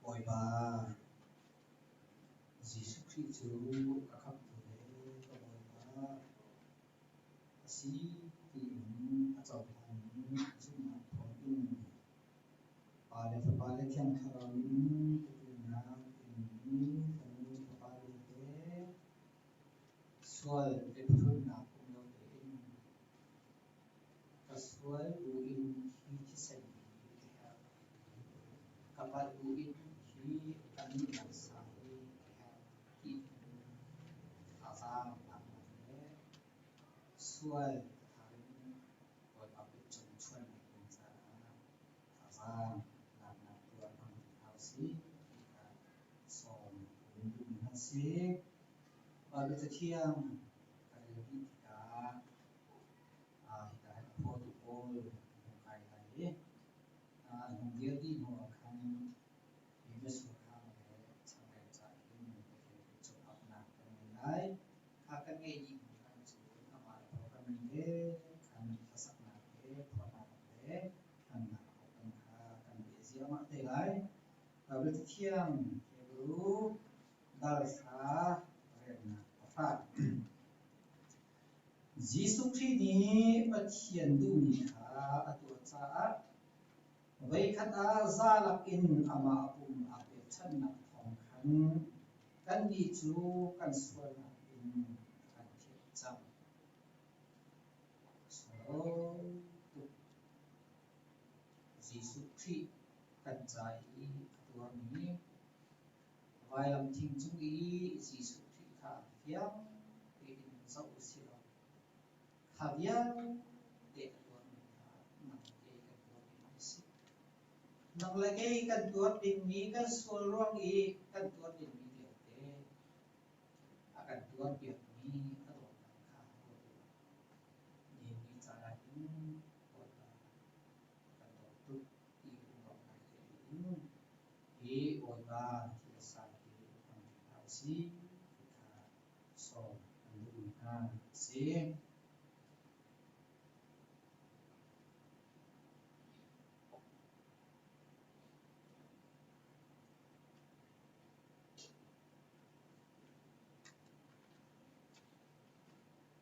Bawipa Jesuh Khrih cu ka khamhtu le ka Bawipa a si tiin a cohlanmi zumhnak thawngin Pa le Fapa le Thiang Thlarau in tipilnak timi fanu fapa vialte sual i phuhrunnak um lo tein ka sual buin hi thisen hi ka herh. Ka palh buin hi ka nunnak sa hi ka herh tiin thazaang laknak le sual a thar in Bawipa kut cung chuannak ding caah thazaang laknak tuah hmang ti hna usih ti kha sawm kan duhmi hna si. Baibal Cathiang ka rel dih tikah hika hin a phawtu pawl an hung kai lai i an hung dir dih hnuah khan hi mitsur hang le changreu ca hin Pathian kut cung apnak kan ngei lai. Kha kan ngeih dih hnu khan cun amah le program te khan hlasaknak le phuahnak le hmannak program kha kan peh ziahmah te lai. Baibal Cathiang Hebru dal thla relnak pahra. Jesuh Khrih nih Pathian duhmi kha a tuah caah voikhat ah zalak in amah pum aa pekchanhnak thawng khan kannih cu kan sualnak in a kan thianh cang. A sunglawi tuk. Jesuh Khrih kan ca i a tuarmi vailam thing cung i Jesuh Khrih kha fiang tein zoh u sih law kha vialte a tuarmi kha nang le kei kan tuar dingmi a si. Nang le kei kan tuar dingmi kan sual ruang i kan tuar dingmi vialte a kan tuarpiakmi a dawtnak kha ruat u law nihin ni caan ah hin Bawipa a kan dawt tuk ti lungrawknak tein hi Bawipa thil a sa hi hmang ti hna usih ti kha sawm an duhmi hna a si.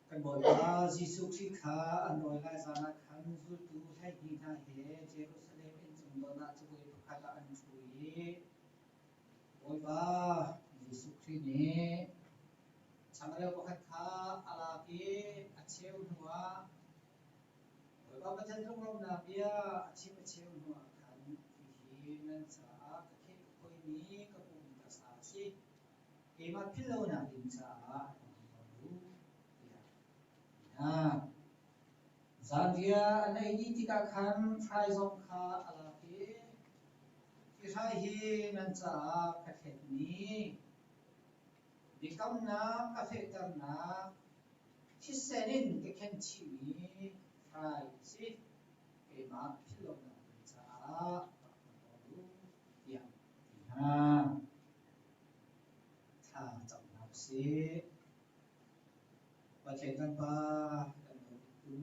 Kan Bawipa Jesuh Khrih kha an rawi lai zan ah khan zultu 12 hna he Jerusalem inncung don ah cabuai pakhat ah an ṭhu i Bawipa Jesuh Khrih nih changreu pakhat kha a lak i a cheu hnuah Bawipa Pathian lunglawmhnak bia a chim a cheu hnuah khan hihi nan caah ka kheh ka khoimi ka pum ka sa a si. Keimah philh lonak ding caah rak hmang tawn u, tiah a ti hna. Zanriah an ei dih tikah khan hrai zong kha a lak i, Hi hrai hi nan caah ka thletmi biakamnak ka fehternak thisen in ka khenh chihmi hrai a si. Keimah philh lonak ding caah rak hmang tawn u, tiah a ti hna. Thla cam hna usih. Pathian kan Pa, kan dawtu,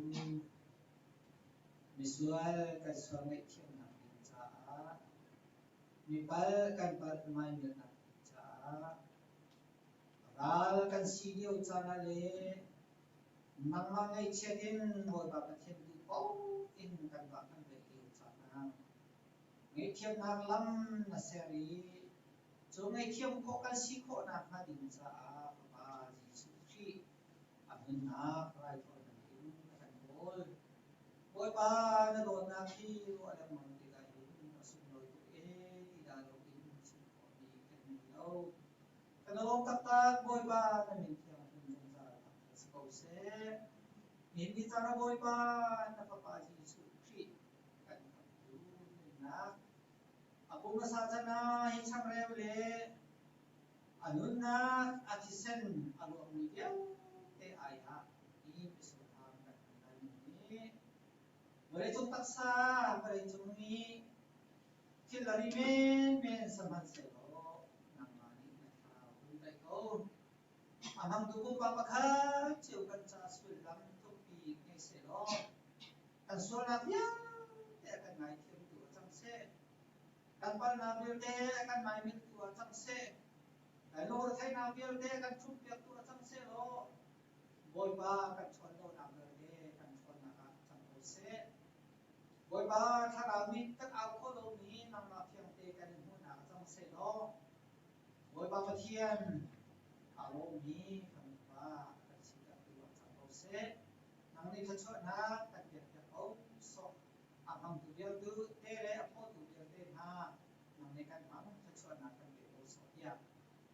misual kan sual ngaihthiamnak ding caah, mipal kan palh maimilhnak ding caah, ral kan si lio caan ah le nangmah ngaihchiat in Bawipa Pathian duh paoh in kan vah kan veih lio caan ah ngaihthiamnak lam na ser i Cu ngaihthiam khawh kan si khawh nakhnga ding caah Fapa Jesuh Khrih a nunnak raithawinak in a kan kawl. Bawipa na dawtnak hi ruah lengmang tikah hin a sunglawi tuk ee ti dah loin chim khawhmi kan ngei lo. Kan i lawm taktak Bawipa na min thianghlim zungzal thangṭhat si ko seh. Nihin ni caan ah Bawipa na Fapa Jesuh Khrih kan khamhtu nunnak A pum a sa can ah hi changreu le a nunnak a thisen a luangmi vialte ai ah hi misualhang kan hman laimi nih vawleicung taksa vawleicung nih thil a ri menmen sihmanhsehlaw nangmah nih na thlarau hun tlaih ko. A hmangtu pumpak pakhat cio kan ca sullam thukpi ngei sehlaw kan sualnak vialte a kan ngaithiamtu a cang seh. Kan palnak vialte a kan maimilhtu ah cang seh. Kan lungretheihnak vialte kan ṭhumhpiaktu ah cang seh law Bawipa kan ṭhawn lonak vialte kan ṭhawnnak ah cang ko seh. Bawipa thlarau nih kan au khawh lomi nangmah fiangte kan in hmuhnak ah cang seh law Bawipa Pathian aa lawmmi fanu pa kan sitertu ah cang ko seh. Nang nih thluachuahnak kan pekpiak ko sawh. A hmangtu vialte te le a phawtu vialte hna nang nih kan hmang thluachuahnak kan pe ko sawh tiah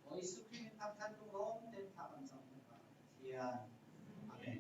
Bawi Jesuh Khrih min thangthat lunglawm tein thla kan cam Bawipa Pathian. Amen.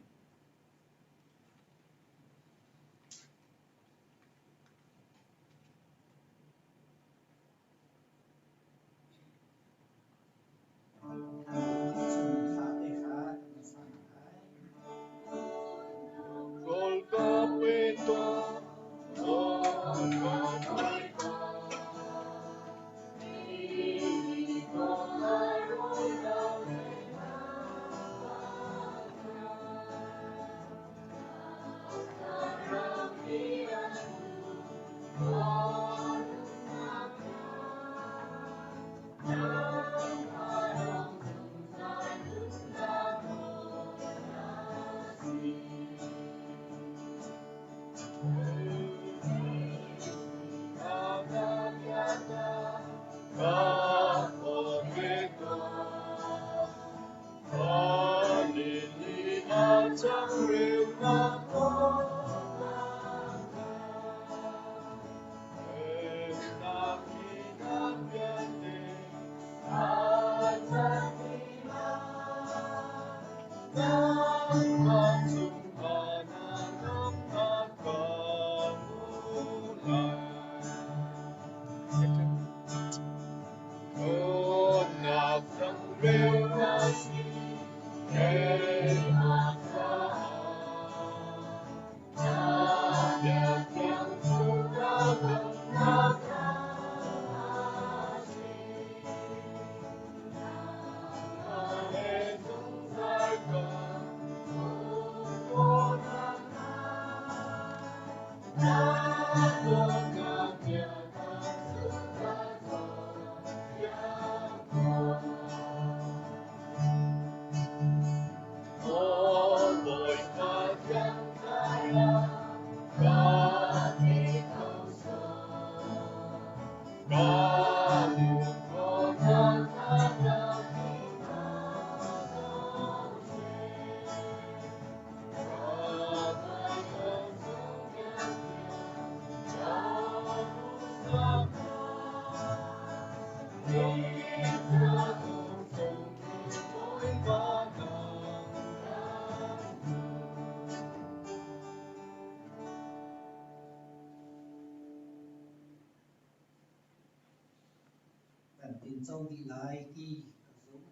Kan tinco dih lai ti ka zumh.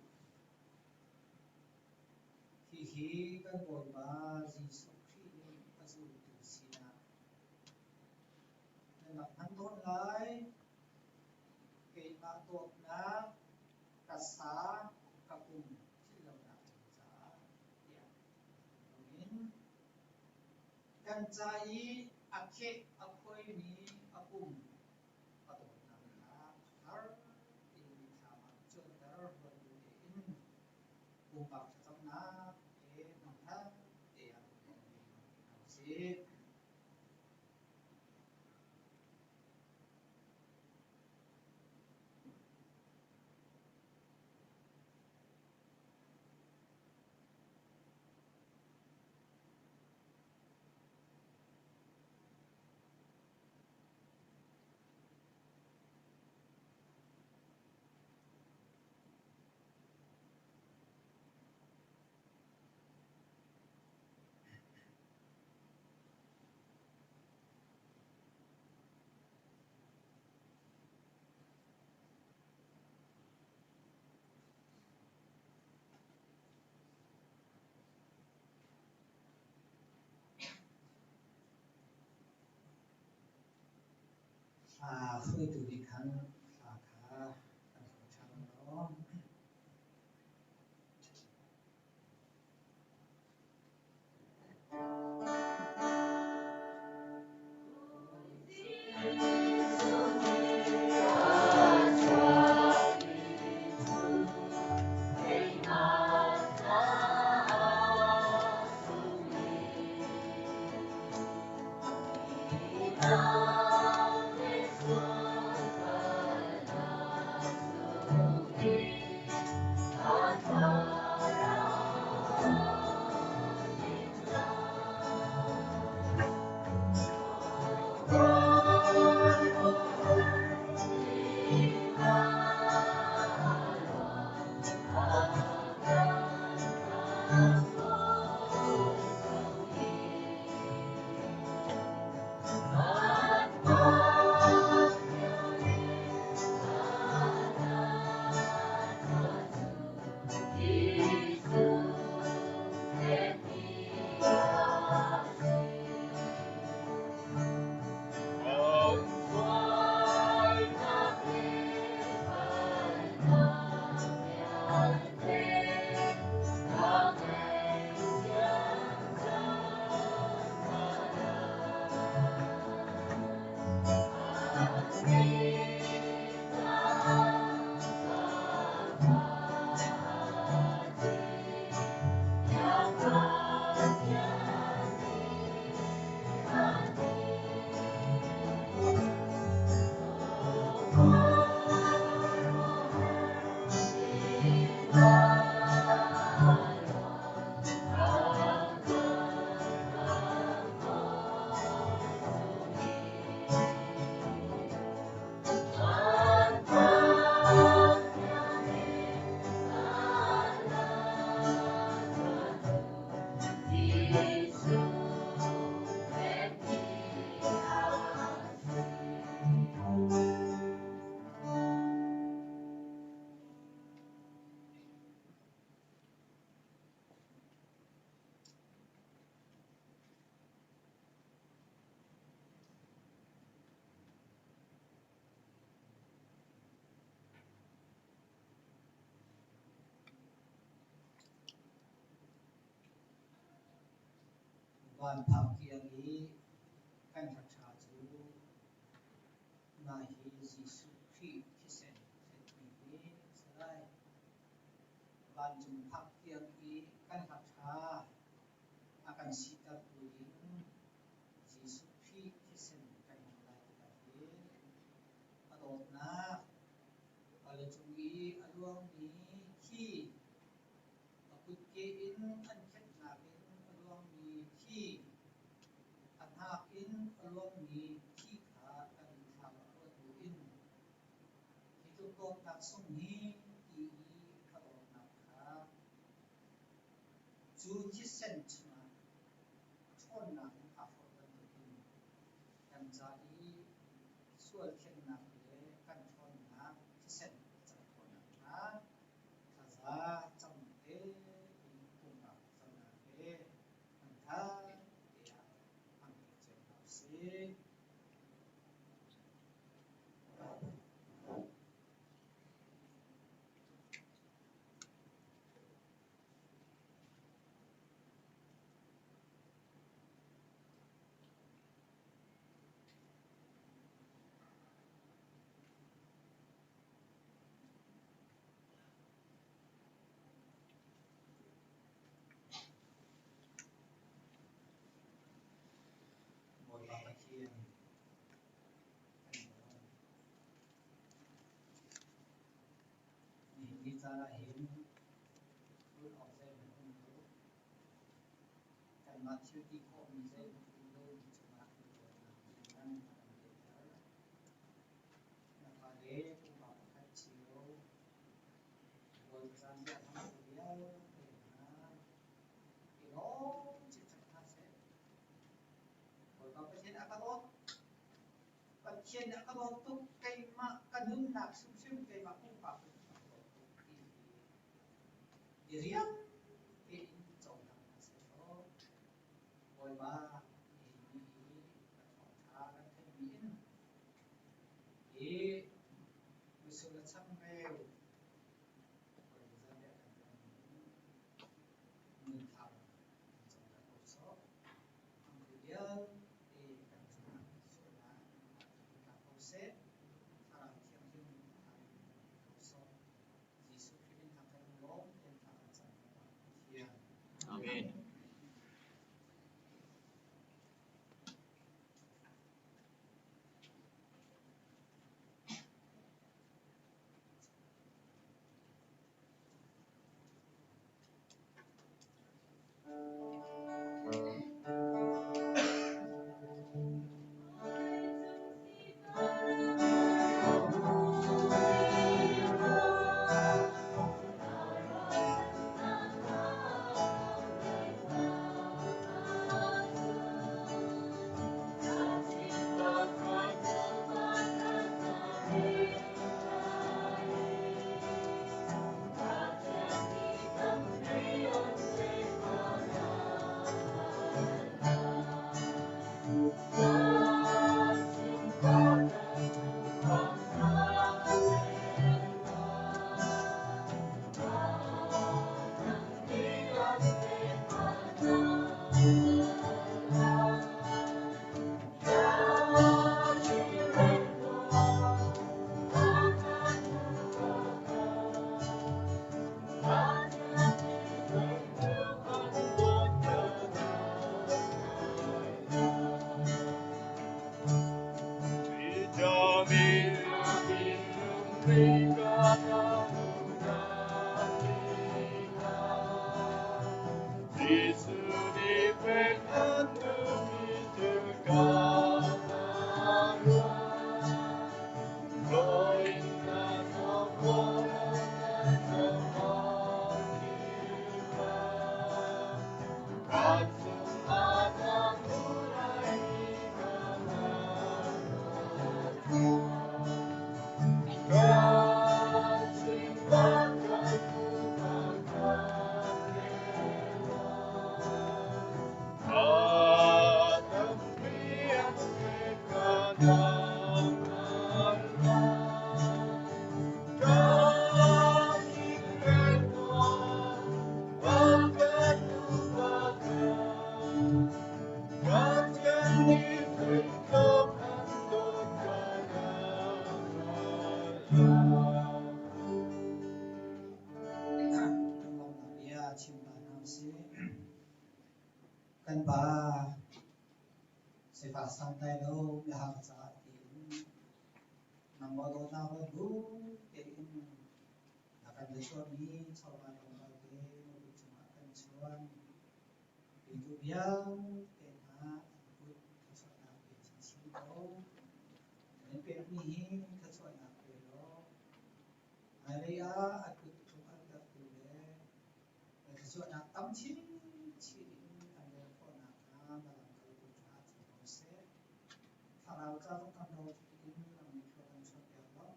Hihi kan Bawipa Jesuh Khrih nih a zultu sinah nan rak hman tawn lai. Keimah dawtnak ka sa ka pum philh lonak ding caah tiah in kan ca i a kheh a khuaimi a pum a dawtnak kha a thar in mithlam ah cuanter ruat bu tein pumpak thlacamnak he hmangthat te ah kan i hna usih. Hla hruaitu nih khan hla kha kan hruai ṭhan law. Van phak tiang i kan hla ṭha cu mah hi Jesuh Khrih thisen thletmi hi a si lai. Vancung phak tiang i kan hla ṭha a kan sitertu ding Jesuh Khrih thisen kan hman lai tikah hin a dawtnak vawlei cung i a luangmi thi, a kutke in an khenhnak in a luangmi thi, a hnak in a luangmi thi kha kan mitthlam ah ruat buin hi tluk dawtnak sung hi ti i a dawtnak kha cu thisen chungah a ṭhawnnak in aa forh bantukin kan ca i sual thiannak le kan ṭhawnnak thisen a can khawh nakhnga thlaza cam tein pumpak thlacamnak he hmanthlak te ah hmang cio hna usih. Bawipa Pathian kan lawm. Nihin ni caan ah hin ruah awk zeihmanh um lo. Kanmah thil ti khawhmi zeihmanh um lomi cungah na dawtnak lianngan a kan pekter. Na fale pumpak pakhat cio Bawipa zaangfah hmangtu vialte hna i lawm cikcek hna seh. Bawipa Pathian a ka dawt. Pathian nih a ka dawt tuk. Keimah ka nunnak hrimhrim keimah pumpak in a ka dawt tuk ti hi i riang tein cohlang hna sehlaw Bawipa nihin ni i na thawngṭha kan theihmi in hi mitsur le changreu Bawipa zanriah kan tuahmi in nunthar kan coter ko sawh. Hmangtu vialte kan cungah sualnak nangmah tla ko seh. Thlarau Thianghlim thar in kan pe ko sawh. Jesuh Khrih min thangṭhat lawm tein thla kan cam kan Pathian. Amen. Pa, sifah santlai lo mihar caah tiin nangmah dawtnak ruat bu tein na kan biachuahmi chawva tlawmpal te na kut cungah kan chuan. Petu vialte hna an kut thluachuahnak pe chinchin ko. Kan in pekmi hi thluachuahnak pe law hmailei ah a kut thlum altertu le thluachuahnak tam chinchin in kan rel khawh nakhnga na lamkaltu ṭha cang ko seh. Thlarau ca zong kan ro in nang nih thlua kan chuahpiak law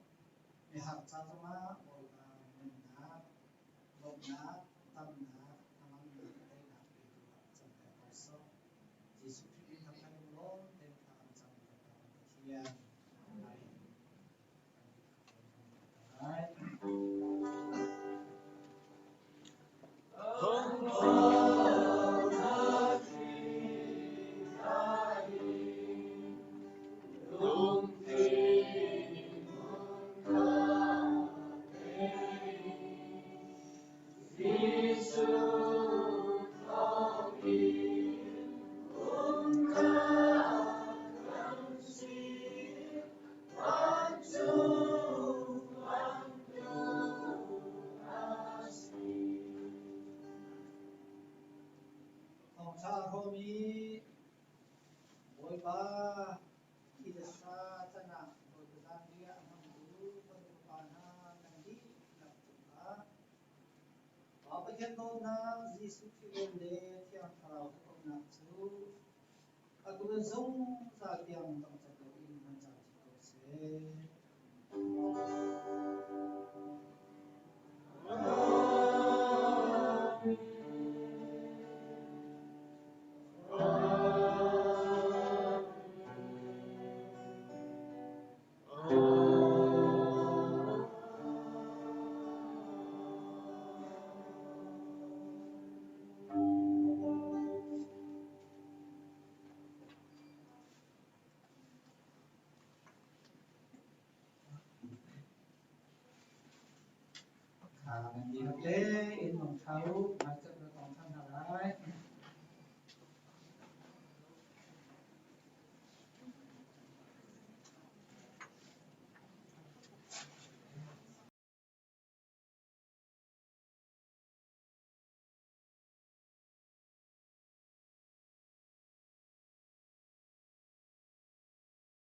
mihar ca zongah Bawipa nunnak, lawmhnak, damnak, hnangamnak, daihnak petu ah canter ko sawh. Jesuh Khrih min thangṭhat in lawm tein thla kan cam kan Pa kan Pathian. Amen. Thawngṭha a hrawm i Bawipa thi le sa can ah Bawipa zanriah a hmangtu kan upa hna nan dihlak cungah Pa Pathian dawtnak Jesuh Khrih le Thiang Thlarau hawikomhnak cu Atu in zungzal tiang dongcat loin hman camcin ko seh. Nan dihlak tein mangṭha u. Hmaicak.